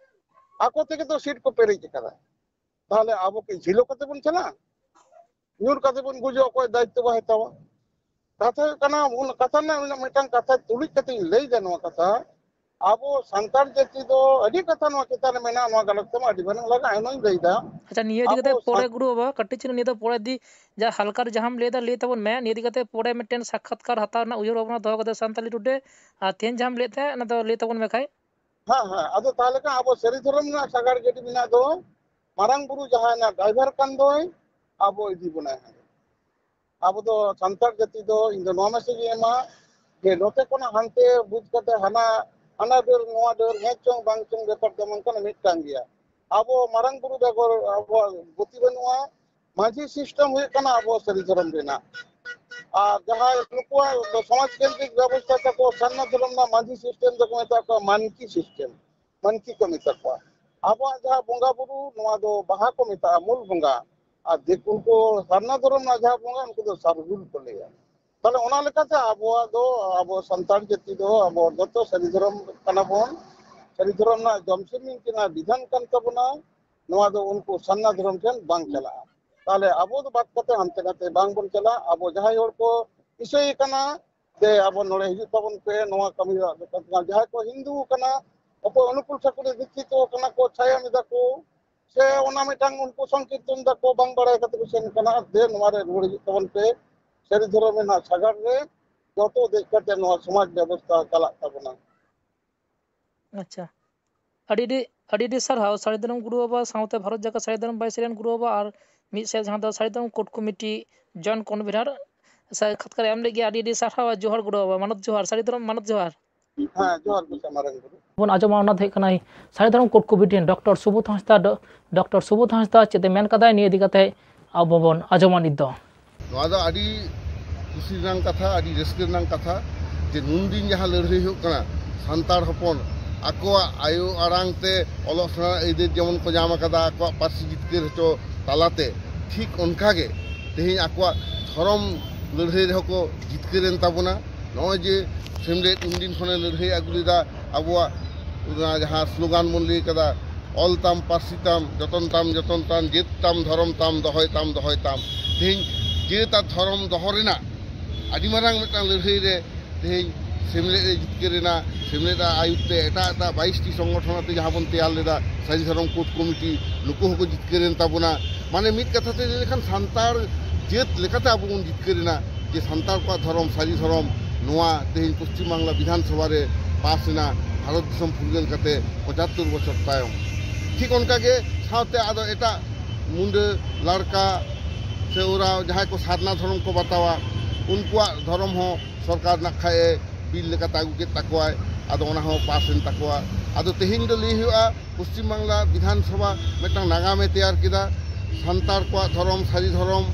ᱟᱠᱚ ᱛᱮᱜᱮ ᱛᱚ ᱥᱤᱴ ᱠᱚ ᱯᱮᱨᱮᱡ ᱟᱠᱟᱫᱟ᱾ ᱛᱟᱦᱚᱞᱮ ᱟᱵᱚ ᱠᱤ ᱡᱷᱤᱞᱳ ᱠᱟᱛᱮ ᱵᱚᱱ ᱪᱟᱞᱟᱜᱼᱟ? ᱧᱩᱨ ᱠᱟᱛᱮ ᱵᱚᱱ ᱜᱩᱡᱩᱜᱼᱟ, ᱚᱠᱚᱭ ᱫᱟᱭᱤᱛᱛᱚ ᱵᱟᱭ ᱦᱟᱛᱟᱣᱟ? ᱠᱟᱛᱷᱟ ᱦᱩᱭᱩᱜ ᱠᱟᱱᱟ, ᱚᱱᱟ ᱠᱟᱛᱷᱟ ᱨᱮᱱᱟᱜ ᱢᱤᱫᱴᱟᱝ ᱠᱟᱛᱷᱟ ᱛᱩᱞᱩᱡ ᱠᱟᱛᱮ ᱤᱧ ᱞᱟᱹᱭ ᱮᱫᱟ ᱱᱚᱣᱟ ᱠᱟᱛᱷᱟ, ᱟᱵᱚ ᱥᱟᱱᱛᱟᱲ ᱡᱟᱹᱛᱤ ᱫᱚ ᱟᱹᱰᱤ ᱠᱟᱛᱷᱟ ᱱᱚᱣᱟ ᱪᱮᱛᱟᱱ ᱨᱮ ᱢᱮᱱᱟᱜᱼᱟ, ᱱᱚᱣᱟ ᱜᱟᱞᱚᱪ ᱛᱮᱢᱟ ᱟᱹᱰᱤ ᱵᱟᱨ ᱞᱟᱜᱟᱜᱼᱟ, ᱮᱱᱦᱚᱧ ᱞᱟᱹᱭᱫᱟ᱾ ᱟᱪᱪᱷᱟ, ᱱᱤᱭᱟᱹ ᱤᱫᱤ ᱠᱟᱛᱮ ᱟᱵᱚ ᱯᱚᱨᱮ ᱥᱟᱱ- ᱜᱩᱨᱩ ᱵᱟᱵᱟ ᱠᱟᱹᱴᱤᱡ ᱪᱩᱞᱩᱝ ᱱᱤᱭᱟᱹ ᱫᱚ ᱯᱚᱨᱮ ᱫᱤ ᱡᱟ ᱦᱟᱞᱠᱟᱨ ᱡᱟᱦᱟᱸᱢ ᱞᱟᱹᱭ ᱫᱟ, ᱞᱟᱹᱭ ᱛᱟᱵᱚᱱ ᱢᱮ᱾ ᱱᱤᱭᱟᱹ ᱤᱫᱤ ᱠᱟᱛᱮ ᱯᱚᱨᱮ ᱢᱤᱫᱴᱮᱱ ᱥᱟᱠᱠᱷᱟᱛᱠᱟᱨ ᱦᱟᱛᱟᱣ ᱨᱮᱱᱟᱜ ᱩᱭᱦᱟᱹᱨ ᱵᱷᱟᱵᱽᱱᱟ ᱫᱚᱦᱚ ᱠᱟᱛᱮ ᱥᱟᱱᱛᱟᱞᱤ ᱴᱩᱰᱮ᱾ ᱟᱨ ᱛᱮᱦᱮᱧ ᱡᱟᱦᱟᱸᱢ ᱞᱟᱹᱭᱮᱫ ᱛᱟᱦᱮᱸᱫ, ᱚᱱᱟ ᱫᱚ ᱞᱟᱹᱭ ᱛᱟᱵᱚᱱ ᱢᱮ ᱠᱷᱟᱡ᱾ ᱦᱮᱸ, ᱦᱮᱸ᱾ ᱟᱫᱚ ᱛᱟᱦᱞᱮ ᱠᱷᱟᱱ ᱟᱵᱚ ᱥᱟᱹᱨᱤ ᱫᱷᱚᱨᱚᱢ ᱨᱮᱱᱟᱜ ᱥᱟᱜᱟᱲ ᱜᱟᱹᱰᱤ ᱢᱮᱱᱟᱜ ᱫᱚ ᱢᱟᱨᱟᱝ ᱵᱩᱨᱩ ᱡᱟᱦᱟᱸᱭ ᱱᱟᱜ ᱰᱨᱟᱭᱵᱷᱟᱨ ᱠᱟᱱ ᱫᱚᱭ, ᱟᱵᱚ ᱤᱫᱤ ᱵᱚᱱᱟᱭ ᱦᱟᱸᱜ᱾ ᱟᱵᱚ ᱫᱚ ᱥᱟᱱᱛᱟᱲ ᱡᱟᱹᱛᱤ ᱫᱚ ᱤᱧ ᱫᱚ ᱱᱚᱣᱟ ᱢᱮᱥᱮᱡᱽ ᱤᱧ ᱮᱢᱟ ᱡᱮ ᱱᱚᱛᱮ ᱠᱷᱚᱱᱟᱜ ᱦᱟᱱᱛᱮ ᱵᱩᱡᱽ ᱠᱟᱛᱮ ᱦᱟᱱᱟ, ᱦᱟᱱᱟ ᱰᱟᱹᱨ ᱱᱚᱣᱟ ᱰᱟᱹᱨ ᱦᱮᱸ ᱪᱚᱝ ᱵᱟᱝ ᱪᱚᱝ ᱵᱮᱯᱟᱨ ᱫᱚ ᱱᱚᱝᱠᱟᱱ ᱢᱤᱫᱴᱟᱝ ᱜᱮᱭᱟ᱾ ᱟᱵᱚ ᱢᱟᱨᱟᱝ ᱵᱩᱨᱩ ᱵᱮᱜᱚᱨ ᱟᱵᱚᱣᱟᱜ ᱜᱚᱛᱤ ᱵᱟᱹᱱᱩᱜᱼᱟ᱾ ᱢᱟᱹᱡᱷᱤ system ᱦᱩᱭᱩᱜ ᱠᱟᱱᱟ ᱟᱵᱚ ᱥᱟᱹᱨᱤ ᱫᱷᱚᱨᱚᱢ ᱨᱮᱱᱟᱜ᱾ ᱟᱨ ᱡᱟᱦᱟᱸᱭ ᱱᱩᱠᱩᱣᱟᱜ ᱫᱚ ᱥᱚᱢᱟᱡᱽ ᱠᱮᱱᱫᱨᱤᱠ ᱵᱮᱵᱚᱥᱛᱷᱟ ᱛᱟᱠᱚ, ᱥᱟᱨᱱᱟ ᱫᱷᱚᱨᱚᱢ ᱨᱮᱱᱟᱜ ᱢᱟᱹᱡᱷᱤ system ᱫᱚᱠᱚ ᱢᱮᱛᱟ ᱠᱚᱣᱟ ᱢᱟᱱᱠᱤ system, ᱢᱟᱱᱠᱤ ᱠᱚ ᱢᱮᱛᱟ ᱠᱚᱣᱟ᱾ ᱟᱵᱚᱣᱟᱜ ᱡᱟᱦᱟᱸ ᱵᱚᱸᱜᱟ ᱵᱩᱨᱩ, ᱱᱚᱣᱟ ᱫᱚ ᱵᱟᱦᱟ ᱠᱚ ᱢᱮᱛᱟᱜᱼᱟ, ᱢᱩᱞ ᱵᱚᱸᱜᱟ᱾ ᱟᱨ ᱫᱤᱠᱩ ᱩᱱᱠᱩ ᱥᱟᱨᱱᱟ ᱫᱷᱚᱨᱚᱢ ᱨᱮᱱᱟᱜ ᱡᱟᱦᱟᱸ ᱵᱚᱸᱜᱟ, ᱩᱱᱠᱩ ᱫᱚ ᱥᱟᱨᱦᱩᱞ ᱠᱚ ᱞᱟᱹᱭᱟ᱾ ᱛᱟᱦᱞᱮ ᱚᱱᱟ ᱞᱮᱠᱟᱛᱮ ᱟᱵᱚᱣᱟᱜ ᱫᱚ, ᱟᱵᱚ ᱥᱟᱱᱛᱟᱲ ᱡᱟᱹᱛᱤ ᱫᱚ ᱟᱵᱚ ᱡᱚᱛᱚ ᱥᱟᱹᱨᱤ ᱫᱷᱚᱨᱚᱢ ᱠᱟᱱᱟ ᱵᱚᱱ, ᱥᱟᱹᱨᱤ ᱫᱷᱚᱨᱚᱢ ᱨᱮᱱᱟᱜ ᱡᱚᱢᱥᱤᱢ ᱵᱤᱱᱛᱤ ᱨᱮᱱᱟᱜ ᱵᱤᱫᱷᱟᱱ ᱠᱟᱱ ᱛᱟᱵᱚᱱᱟ᱾ ᱱᱚᱣᱟ ᱫᱚ ᱩᱱᱠᱩ ᱥᱟᱨᱱᱟ ᱫᱷᱚᱨᱚᱢ ᱴᱷᱮᱱ ᱵᱟᱝ ᱪᱟᱞᱟᱜᱼᱟ᱾ ᱛᱟᱦᱞᱮ ᱟᱵᱚ ᱫᱚ ᱵᱟᱫ ᱠᱟᱛᱮ ᱦᱟᱱᱛᱮ ᱱᱟᱛᱮ ᱵᱟᱝ ᱵᱚᱱ ᱪᱟᱞᱟᱜᱼᱟ᱾ ᱟᱵᱚ ᱡᱟᱦᱟᱸᱭ ᱦᱚᱲ ᱠᱚ ᱤᱥᱟᱹᱭ ᱠᱟᱱᱟ, ᱫᱮ ᱟᱵᱚ ᱱᱚᱰᱮ ᱦᱤᱡᱩᱜ ᱛᱟᱵᱚᱱ ᱯᱮ, ᱱᱚᱣᱟ ᱠᱟᱹᱢᱤ ᱦᱚᱨᱟ ᱫᱚ ᱠᱟᱱ ᱛᱟᱵᱚᱱᱟ᱾ ᱡᱟᱦᱟᱸᱭ ᱠᱚ ᱦᱤᱱᱫᱩ ᱠᱟᱱᱟ, ᱚᱠᱚᱭ ᱚᱱᱩᱠᱩᱞ ᱴᱷᱟᱹᱠᱩᱨ ᱫᱤᱠᱠᱷᱤᱛᱚ ᱠᱟᱱᱟ ᱠᱚ, ᱪᱷᱟᱭᱟ ᱢᱮᱫᱟ ᱠᱚ, ᱥᱮ ᱚᱱᱟ ᱢᱤᱫᱴᱟᱝ ᱩᱱᱠᱩ ᱥᱚᱝᱠᱤᱨᱛᱚᱱ ᱫᱟᱠᱚ, ᱵᱟᱝ ᱵᱟᱲᱟᱭ ᱠᱟᱛᱮ ᱠᱚ ᱥᱮᱱ ᱠᱟᱱᱟ, ᱫᱮ ᱱᱚᱣᱟ ᱨᱮ ᱨᱩᱣᱟᱹᱲ ᱦᱤᱡᱩᱜ ᱛᱟᱵᱚᱱ ᱯᱮ, ᱥᱟᱹᱨᱤ ᱫᱷᱚᱨᱚᱢ ᱨᱮᱱᱟᱜ ᱥᱟᱜᱟᱲ ᱨᱮ ᱡᱚᱛᱚ ᱫᱮᱡ ᱠᱟᱛᱮ ᱱᱚᱣᱟ ᱥᱚᱢᱟᱡᱽ ᱵᱮᱵᱚᱥᱛᱷᱟ ᱪᱟᱞᱟᱜ ᱛᱟᱵᱚᱱᱟ᱾ ᱟᱪᱪᱷᱟ, ᱟᱹᱰᱤ ᱟᱹᱰᱤ, ᱟᱹᱰᱤ ᱟᱹᱰᱤ ᱥᱟᱨᱦᱟᱣ ᱥᱟᱹᱨᱤ ᱫᱷᱚᱨᱚᱢ ᱜᱩᱨᱩ ᱵᱟᱵᱟ ᱥᱟᱶᱛᱮ ᱵᱷᱟᱨᱚᱛ ᱡᱟᱠᱟᱛ ᱥᱟᱹᱨᱤ ᱫᱷᱚᱨᱚᱢ ᱵᱟᱭᱥᱤ ᱨᱮᱱ ᱜᱩᱨᱩ ᱵᱟᱵᱟ ᱟᱨ ᱢᱤᱫ ᱥᱮᱫ ᱡᱟᱦᱟᱸ ᱫᱚ ᱥᱟᱹᱨᱤ ᱫᱷᱚᱨᱚᱢ ᱠᱳᱰ ᱠᱚᱢᱤᱴᱤ ᱡᱚᱭᱮᱱᱴ ᱠᱚᱱᱵᱷᱮᱱᱟᱨ ᱥᱟᱠᱠᱷᱟᱛᱠᱟᱨ ᱮᱢ ᱞᱟᱹᱜᱤᱫ ᱟᱹᱰᱤ ᱟᱹᱰᱤ ᱥᱟᱨᱦᱟᱣ ᱟᱨ ᱡᱚᱦᱟᱨ ᱜᱩᱨᱩ ᱵᱟᱵᱟ, ᱢᱟᱱᱚᱛ ᱡᱚᱦᱟᱨ, ᱥᱟᱹᱨᱤ ᱫᱷᱚᱨᱚᱢ ᱢᱟᱱᱚᱛ ᱡᱚᱦᱟᱨ᱾ ᱦᱮᱸ, ᱡᱚᱦᱟᱨ ᱜᱮ ᱢᱟᱨᱟᱝ ᱜᱩᱨᱩ᱾ ᱵᱚᱱ ᱟᱸᱡᱚᱢᱟ, ᱚᱱᱟ ᱫᱚ ᱦᱩᱭᱩᱜ ᱠᱟᱱᱟ ᱥᱟᱹᱨᱤ ᱫᱷᱚᱨᱚᱢ ᱠᱳᱰ ᱠᱚᱢᱤᱴᱤ ᱨᱮᱱ ᱰᱚᱠᱴᱚᱨ ᱥᱩᱵᱳᱫᱷ ᱦᱟᱸᱥᱫᱟ, ᱰᱚ-, ᱰᱚᱠᱴᱚᱨ ᱥᱩᱵᱳᱫᱷ ᱦᱟᱸᱥᱫᱟ ᱪᱮᱫ ᱮ ᱢᱮᱱ ᱠᱟᱫᱟᱭ, ᱱᱤᱭᱟᱹ ᱤᱫᱤ ᱠᱟᱛᱮ ᱟᱵᱚ ᱵᱚᱱ ᱟᱸᱡᱚᱢᱟ ᱱᱤᱛ ᱫᱚ᱾ ᱱᱚᱣᱟ ᱫᱚ ᱟᱹᱰᱤ ᱠᱩᱥᱤ ᱨᱮᱱᱟᱜ ᱠᱟᱛᱷᱟ, ᱟᱹᱰᱤ ᱨᱟᱹᱥᱠᱟᱹ ᱨᱮᱱᱟᱜ ᱠᱟᱛᱷᱟ ᱡᱮ ᱱᱩᱱᱫᱤᱱ ᱡᱟᱦᱟᱸ ᱞᱟᱹᱲᱦᱟᱹᱭ ᱦᱩᱭᱩᱜ ᱠᱟᱱᱟ, ᱥᱟᱱᱛᱟᱲ ᱦᱚᱯᱚᱱ ᱟᱠᱚᱣᱟᱜ ᱟᱭᱳ ᱟᱲᱟᱝ ᱛᱮ ᱚᱞᱚᱜ ᱥᱮᱬᱟ ᱟᱹᱭᱫᱟᱹᱨ ᱡᱮᱢᱚᱱ ᱠᱚ ᱧᱟᱢ ᱟᱠᱟᱫᱟ, ᱟᱠᱚᱣᱟᱜ ᱯᱟᱹᱨᱥᱤ ᱡᱤᱛᱠᱟᱹᱨ ᱦᱚᱪᱚ ᱛᱟᱞᱟᱛᱮ, ᱴᱷᱤᱠ ᱚᱱᱠᱟᱜᱮ ᱛᱮᱦᱮᱧ ᱟᱠᱚᱣᱟᱜ ᱫᱷᱚᱨᱚᱢ ᱞᱟᱹᱲᱦᱟᱹᱭ ᱨᱮᱦᱚᱸ ᱠᱚ ᱡᱤᱛᱠᱟᱹᱨᱮᱱ ᱛᱟᱵᱚᱱᱟ᱾ ᱱᱚᱜᱼᱚᱭ ᱡᱮ ᱥᱮᱢᱞᱮᱫ ᱩᱱᱫᱤᱱ ᱠᱷᱚᱱᱮ ᱞᱟᱹᱲᱦᱟᱹᱭ ᱟᱹᱜᱩ ᱞᱮᱫᱟ, ᱟᱵᱚᱣᱟᱜ ᱚᱱᱟ ᱡᱟᱦᱟᱸ ᱥᱞᱳᱜᱟᱱ ᱵᱚᱱ ᱞᱟᱹᱭ ᱠᱟᱫᱟ, "ᱚᱞ ᱛᱟᱢ ᱯᱟᱹᱨᱥᱤ ᱛᱟᱢ, ᱡᱚᱛᱚᱱ ᱛᱟᱢ ᱡᱚᱛᱚᱱ ᱛᱟᱢ, ᱡᱟᱹᱛ ᱛᱟᱢ ᱫᱷᱚᱨᱚᱢ ᱛᱟᱢ, ᱫᱚᱦᱚᱭ ᱛᱟᱢ ᱫᱚᱦᱚᱭ ᱛᱟᱢ", ᱛᱮᱦᱮᱧ ᱡᱟᱹᱛ ᱟᱨ ᱫᱷᱚᱨᱚᱢ ᱫᱚᱦᱚ ᱨᱮᱱᱟᱜ ᱟᱹᱰᱤ ᱢᱟᱨᱟᱝ ᱢᱤᱫᱴᱟᱝ ᱞᱟᱹᱲᱦᱟᱹᱭ ᱨᱮ ᱛᱮᱦᱮᱧ ᱥᱮᱢᱞᱮᱫ ᱮ ᱡᱤᱛᱠᱟᱹᱨ ᱮᱱᱟ, ᱥᱮᱢᱞᱮᱫ ᱟᱜ ᱟᱹᱭᱩᱨ ᱛᱮ ᱮᱴᱟᱜ ᱮᱴᱟᱜ ᱵᱟᱭᱤᱥ ᱴᱤ ᱥᱚᱝᱜᱚᱴᱷᱚᱱ ᱟᱛᱮ ᱡᱟᱦᱟᱸ ᱵᱚᱱ ᱛᱮᱭᱟᱨ ᱞᱮᱫᱟ, ᱥᱟᱹᱨᱤ ᱫᱷᱚᱨᱚᱢ ᱠᱳᱰ ᱠᱚᱢᱤᱴᱤ, ᱱᱩᱠᱩ ᱦᱚᱸᱠᱚ ᱡᱤᱛᱠᱟᱹᱨ ᱮᱱ ᱛᱟᱵᱚᱱᱟ᱾ ᱢᱟᱱᱮ ᱢᱤᱫ ᱠᱟᱛᱷᱟ ᱛᱮ ᱞᱟᱹᱭ ᱞᱮᱠᱷᱟᱱ ᱥᱟᱱᱛᱟᱲ ᱡᱟᱹᱛ ᱞᱮᱠᱟᱛᱮ ᱟᱵᱚ ᱵᱚᱱ ᱡᱤᱛᱠᱟᱹᱨ ᱮᱱᱟ ᱡᱮ ᱥᱟᱱᱛᱟᱲ ᱠᱚᱣᱟᱜ ᱫᱷᱚᱨᱚᱢ, ᱥᱟᱹᱨᱤ ᱫᱷᱚᱨᱚᱢ, ᱱᱚᱣᱟ ᱛᱮᱦᱮᱧ ᱯᱚᱥᱪᱤᱢ ᱵᱟᱝᱞᱟ ᱵᱤᱫᱷᱟᱱ ᱥᱚᱵᱷᱟ ᱨᱮ ᱯᱟᱥ ᱮᱱᱟ ᱵᱷᱟᱨᱚᱛ ᱫᱤᱥᱚᱢ ᱯᱷᱩᱨᱜᱟᱹᱞ ᱠᱟᱛᱮ ᱯᱚᱸᱪᱟᱛᱛᱳᱨ ᱵᱚᱪᱷᱚᱨ ᱛᱟᱭᱚᱢ᱾ ᱴᱷᱤᱠ ᱚᱱᱠᱟ ᱜᱮ ᱥᱟᱶᱛᱮ ᱟᱫᱚ ᱮᱴᱟᱜ ᱢᱩᱱᱰᱟᱹ, ᱞᱟᱲᱠᱟ ᱥᱮ ᱳᱨᱟᱣ ᱡᱟᱦᱟᱸᱭ ᱠᱚ ᱥᱟᱨᱱᱟ ᱫᱷᱚᱨᱚᱢ ᱠᱚ ᱵᱟᱛᱟᱣᱟ, ᱩᱱᱠᱩᱣᱟᱜ ᱫᱷᱚᱨᱚᱢ ᱦᱚᱸ ᱥᱚᱨᱠᱟᱨ ᱱᱟᱜ ᱠᱷᱟᱡ ᱮ ᱵᱤᱞ ᱞᱮᱠᱟᱛᱮ ᱟᱹᱜᱩ ᱠᱮᱫ ᱛᱟᱠᱚᱣᱟᱭ᱾ ᱟᱫᱚ ᱚᱱᱟ ᱦᱚᱸ ᱯᱟᱥ ᱮᱱ ᱛᱟᱠᱚᱣᱟ᱾ ᱟᱫᱚ ᱛᱮᱦᱮᱧ ᱫᱚ ᱞᱟᱹᱭ ᱦᱩᱭᱩᱜᱼᱟ, ᱯᱚᱥᱪᱤᱢ ᱵᱟᱝᱞᱟ ᱵᱤᱫᱷᱟᱱ ᱥᱚᱵᱷᱟ ᱢᱤᱫᱴᱟᱝ ᱱᱟᱜᱟᱢᱮ ᱛᱮᱭᱟᱨ ᱠᱮᱫᱟ᱾ ᱥᱟᱱᱛᱟᱲ ᱠᱚᱣᱟᱜ ᱫᱷᱚᱨᱚᱢ, ᱥᱟᱹᱨᱤ ᱫᱷᱚᱨᱚᱢ,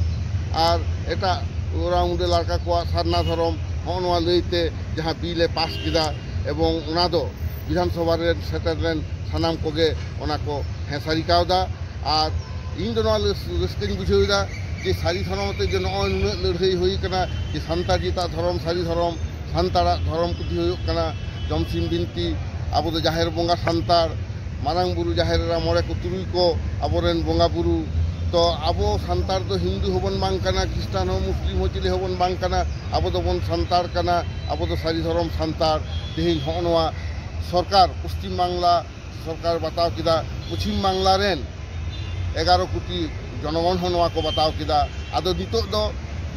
ᱟᱨ ᱮᱴᱟᱜ ᱳᱨᱟᱣ ᱢᱩᱱᱰᱟᱹ ᱞᱟᱲᱠᱟ ᱠᱚᱣᱟᱜ ᱥᱟᱨᱱᱟ ᱫᱷᱚᱨᱚᱢ, ᱦᱚᱸᱜᱼᱚ ᱱᱚᱣᱟ ᱞᱟᱹᱭᱛᱮ ᱡᱟᱦᱟᱸ ᱵᱤᱞ ᱮ ᱯᱟᱥ ᱠᱮᱫᱟ, ᱮᱵᱚᱝ ᱚᱱᱟ ᱫᱚ ᱵᱤᱫᱷᱟᱱ ᱥᱚᱵᱷᱟ ᱨᱮ ᱥᱮᱴᱮᱨ ᱞᱮᱱ ᱥᱟᱱᱟᱢ ᱠᱚᱜᱮ ᱚᱱᱟ ᱠᱚ ᱦᱮᱸ ᱥᱟᱹᱨᱤ ᱠᱟᱣᱫᱟ᱾ ᱟᱨ ᱤᱧ ᱫᱚ ᱱᱚᱣᱟ ᱨᱟᱹᱥ-, ᱨᱟᱹᱥᱠᱟᱹᱧ ᱵᱩᱡᱷᱟᱹᱣ ᱮᱫᱟ ᱡᱮ ᱥᱟᱹᱨᱤ ᱫᱷᱚᱨᱚᱢ ᱟᱛᱮ ᱡᱮ ᱱᱚᱜᱼᱚᱭ ᱱᱩᱱᱟᱹᱜ ᱞᱟᱹᱲᱦᱟᱹᱭ ᱦᱩᱭ ᱠᱟᱱᱟ, ᱡᱮ ᱥᱟᱱᱛᱟᱲ ᱡᱟᱹᱛᱟᱜ ᱫᱷᱚᱨᱚᱢ, ᱥᱟᱹᱨᱤ ᱫᱷᱚᱨᱚᱢ, ᱥᱟᱱᱛᱟᱲᱟᱜ ᱫᱷᱚᱨᱚᱢ ᱯᱩᱛᱷᱤ ᱦᱩᱭᱩᱜ ᱠᱟᱱᱟ ᱡᱚᱢᱥᱤᱢ ᱵᱤᱱᱛᱤ, ᱟᱵᱚ ᱫᱚ ᱡᱟᱦᱮᱨ ᱵᱚᱸᱜᱟ ᱥᱟᱱᱛᱟᱲ, ᱢᱟᱨᱟᱝ ᱵᱩᱨᱩ, ᱡᱟᱦᱮᱨ ᱮᱨᱟ, ᱢᱚᱬᱮ ᱠᱚ ᱛᱩᱨᱩᱭ ᱠᱚ ᱟᱵᱚᱨᱮᱱ ᱵᱚᱸᱜᱟ ᱵᱩᱨᱩ᱾ ᱛᱚ ᱟᱵᱚ ᱥᱟᱱᱛᱟᱲ ᱫᱚ ᱦᱤᱱᱫᱩ ᱦᱚᱸᱵᱚᱱ ᱵᱟᱝ ᱠᱟᱱᱟ, ᱠᱷᱨᱤᱥᱴᱟᱱ ᱦᱚᱸ, ᱢᱩᱥᱞᱤᱢ ᱦᱚᱸ, ᱪᱤᱞᱤ ᱦᱚᱸᱵᱚᱱ ᱵᱟᱝ ᱠᱟᱱᱟ, ᱟᱵᱚ ᱫᱚᱵᱚᱱ ᱥᱟᱱᱛᱟᱲ ᱠᱟᱱᱟ, ᱟᱵᱚ ᱫᱚ ᱥᱟᱹᱨᱤ ᱫᱷᱚᱨᱚᱢ ᱥᱟᱱᱛᱟᱲ᱾ ᱛᱮᱦᱮᱧ ᱦᱚᱸᱜᱼᱚ ᱱᱚᱣᱟ ᱥᱚᱨᱠᱟᱨ, ᱯᱚᱥᱪᱤᱢ ᱵᱟᱝᱞᱟ ᱥᱚᱨᱠᱟᱨ ᱵᱟᱛᱟᱣ ᱠᱮᱫᱟ, ᱯᱚᱪᱷᱤᱢ ᱵᱟᱝᱞᱟ ᱨᱮᱱ ᱮᱜᱟᱨᱚ ᱠᱳᱴᱤ ᱡᱚᱱᱚᱜᱚᱱ ᱦᱚᱸ ᱱᱚᱣᱟ ᱠᱚ ᱵᱟᱛᱟᱣ ᱠᱮᱫᱟ᱾ ᱟᱫᱚ ᱱᱤᱛᱚᱜ ᱫᱚ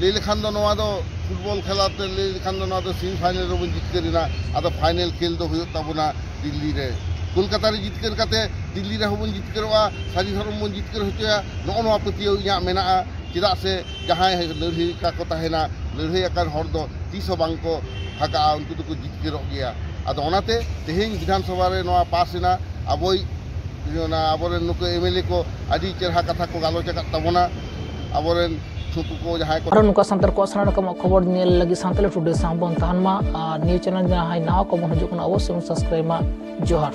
ᱞᱟᱹᱭ ᱞᱮᱠᱷᱟᱱ ᱫᱚ ᱱᱚᱣᱟ ᱫᱚ ᱯᱷᱩᱴᱵᱚᱞ ᱠᱷᱮᱞᱟ ᱛᱮ ᱞᱟᱹᱭ ᱞᱮᱠᱷᱟᱱ ᱫᱚ ᱱᱚᱣᱟ ᱫᱚ ᱥᱮᱢᱤ ᱯᱷᱟᱭᱱᱮᱞ ᱨᱮᱵᱚᱱ ᱡᱤᱛᱠᱟᱹᱨ ᱮᱱᱟ᱾ ᱟᱫᱚ ᱯᱷᱟᱭᱱᱮᱞ ᱠᱷᱮᱞ ᱫᱚ ᱦᱩᱭᱩᱜ ᱛᱟᱵᱚᱱᱟ ᱫᱤᱞᱞᱤ ᱨᱮ᱾ ᱠᱳᱞᱠᱟᱛᱟ ᱨᱮ ᱡᱤᱛᱠᱟᱹᱨ ᱠᱟᱛᱮ ᱫᱤᱞᱞᱤ ᱨᱮᱦᱚᱸ ᱵᱚᱱ ᱡᱤᱛᱠᱟᱹᱨᱚᱜᱼᱟ, ᱥᱟᱹᱨᱤ ᱫᱷᱚᱨᱚᱢ ᱵᱚᱱ ᱡᱤᱛᱠᱟᱹᱨ ᱦᱚᱪᱚᱭᱟ, ᱱᱚᱜᱼᱚ ᱱᱚᱣᱟ ᱯᱟᱹᱛᱭᱟᱹᱣ ᱤᱧᱟᱹᱜ ᱢᱮᱱᱟᱜᱼᱟ᱾ ᱪᱮᱫᱟᱜ ᱥᱮ ᱡᱟᱦᱟᱸᱭ ᱞᱟᱹᱲᱦᱟᱹᱭ ᱟᱠᱟ ᱠᱚ ᱛᱟᱦᱮᱱᱟ, ᱞᱟᱹᱲᱦᱟᱹᱭ ᱟᱠᱟᱱ ᱦᱚᱲ ᱫᱚ ᱛᱤᱥ ᱦᱚᱸ ᱵᱟᱝ ᱠᱚ ᱵᱷᱟᱜᱟᱜᱼᱟ, ᱩᱱᱠᱩ ᱫᱚᱠᱚ ᱡᱤᱛᱠᱟᱹᱨᱚᱜ ᱜᱮᱭᱟ᱾ ᱟᱫᱚ ᱚᱱᱟᱛᱮ ᱛᱮᱦᱮᱧ ᱵᱤᱫᱷᱟᱱ ᱥᱚᱵᱷᱟ ᱨᱮ ᱱᱚᱣᱟ ᱯᱟᱥ ᱮᱱᱟ, ᱟᱵᱚᱭᱤᱡ ᱚᱱᱟ ᱟᱵᱚᱨᱮᱱ ᱱᱩᱠᱩ ᱮᱢ ᱮᱞ ᱮ ᱠᱚ ᱟᱹᱰᱤ ᱪᱮᱨᱦᱟ ᱠᱟᱛᱷᱟ ᱠᱚ ᱜᱟᱞᱚᱪ ᱟᱠᱟᱫ ᱛᱟᱵᱚᱱᱟ᱾ ᱟᱵᱚᱨᱮᱱ ᱱᱩᱠᱩ ᱠᱚ ᱡᱟᱦᱟᱸᱭ ᱠᱚ ᱟᱨᱚ ᱱᱚᱝᱠᱟ ᱥᱟᱱᱛᱟᱲ ᱠᱚᱣᱟᱜ ᱥᱟᱱᱟᱢ ᱨᱚᱠᱚᱢᱟᱜ ᱠᱷᱚᱵᱚᱨ ᱧᱮᱞ ᱞᱟᱹᱜᱤᱫ ᱥᱟᱱᱛᱟᱲᱤ ᱴᱩᱰᱮ ᱥᱟᱶ ᱵᱚᱱ ᱛᱟᱦᱮᱱ ᱢᱟ᱾ ᱟᱨ ᱱᱤᱭᱩᱡᱽ ᱪᱮᱱᱮᱞ ᱡᱟᱦᱟᱸᱭ ᱱᱟᱣᱟ ᱠᱚᱵᱚᱱ ᱦᱤᱡᱩᱜ ᱠᱟᱱᱟ, ᱚᱵᱚᱥᱥᱳᱭ ᱵᱚᱱ ᱥᱟᱵᱥᱠᱨᱟᱭᱤᱵ ᱢᱟ᱾ ᱡᱚᱦᱟᱨ᱾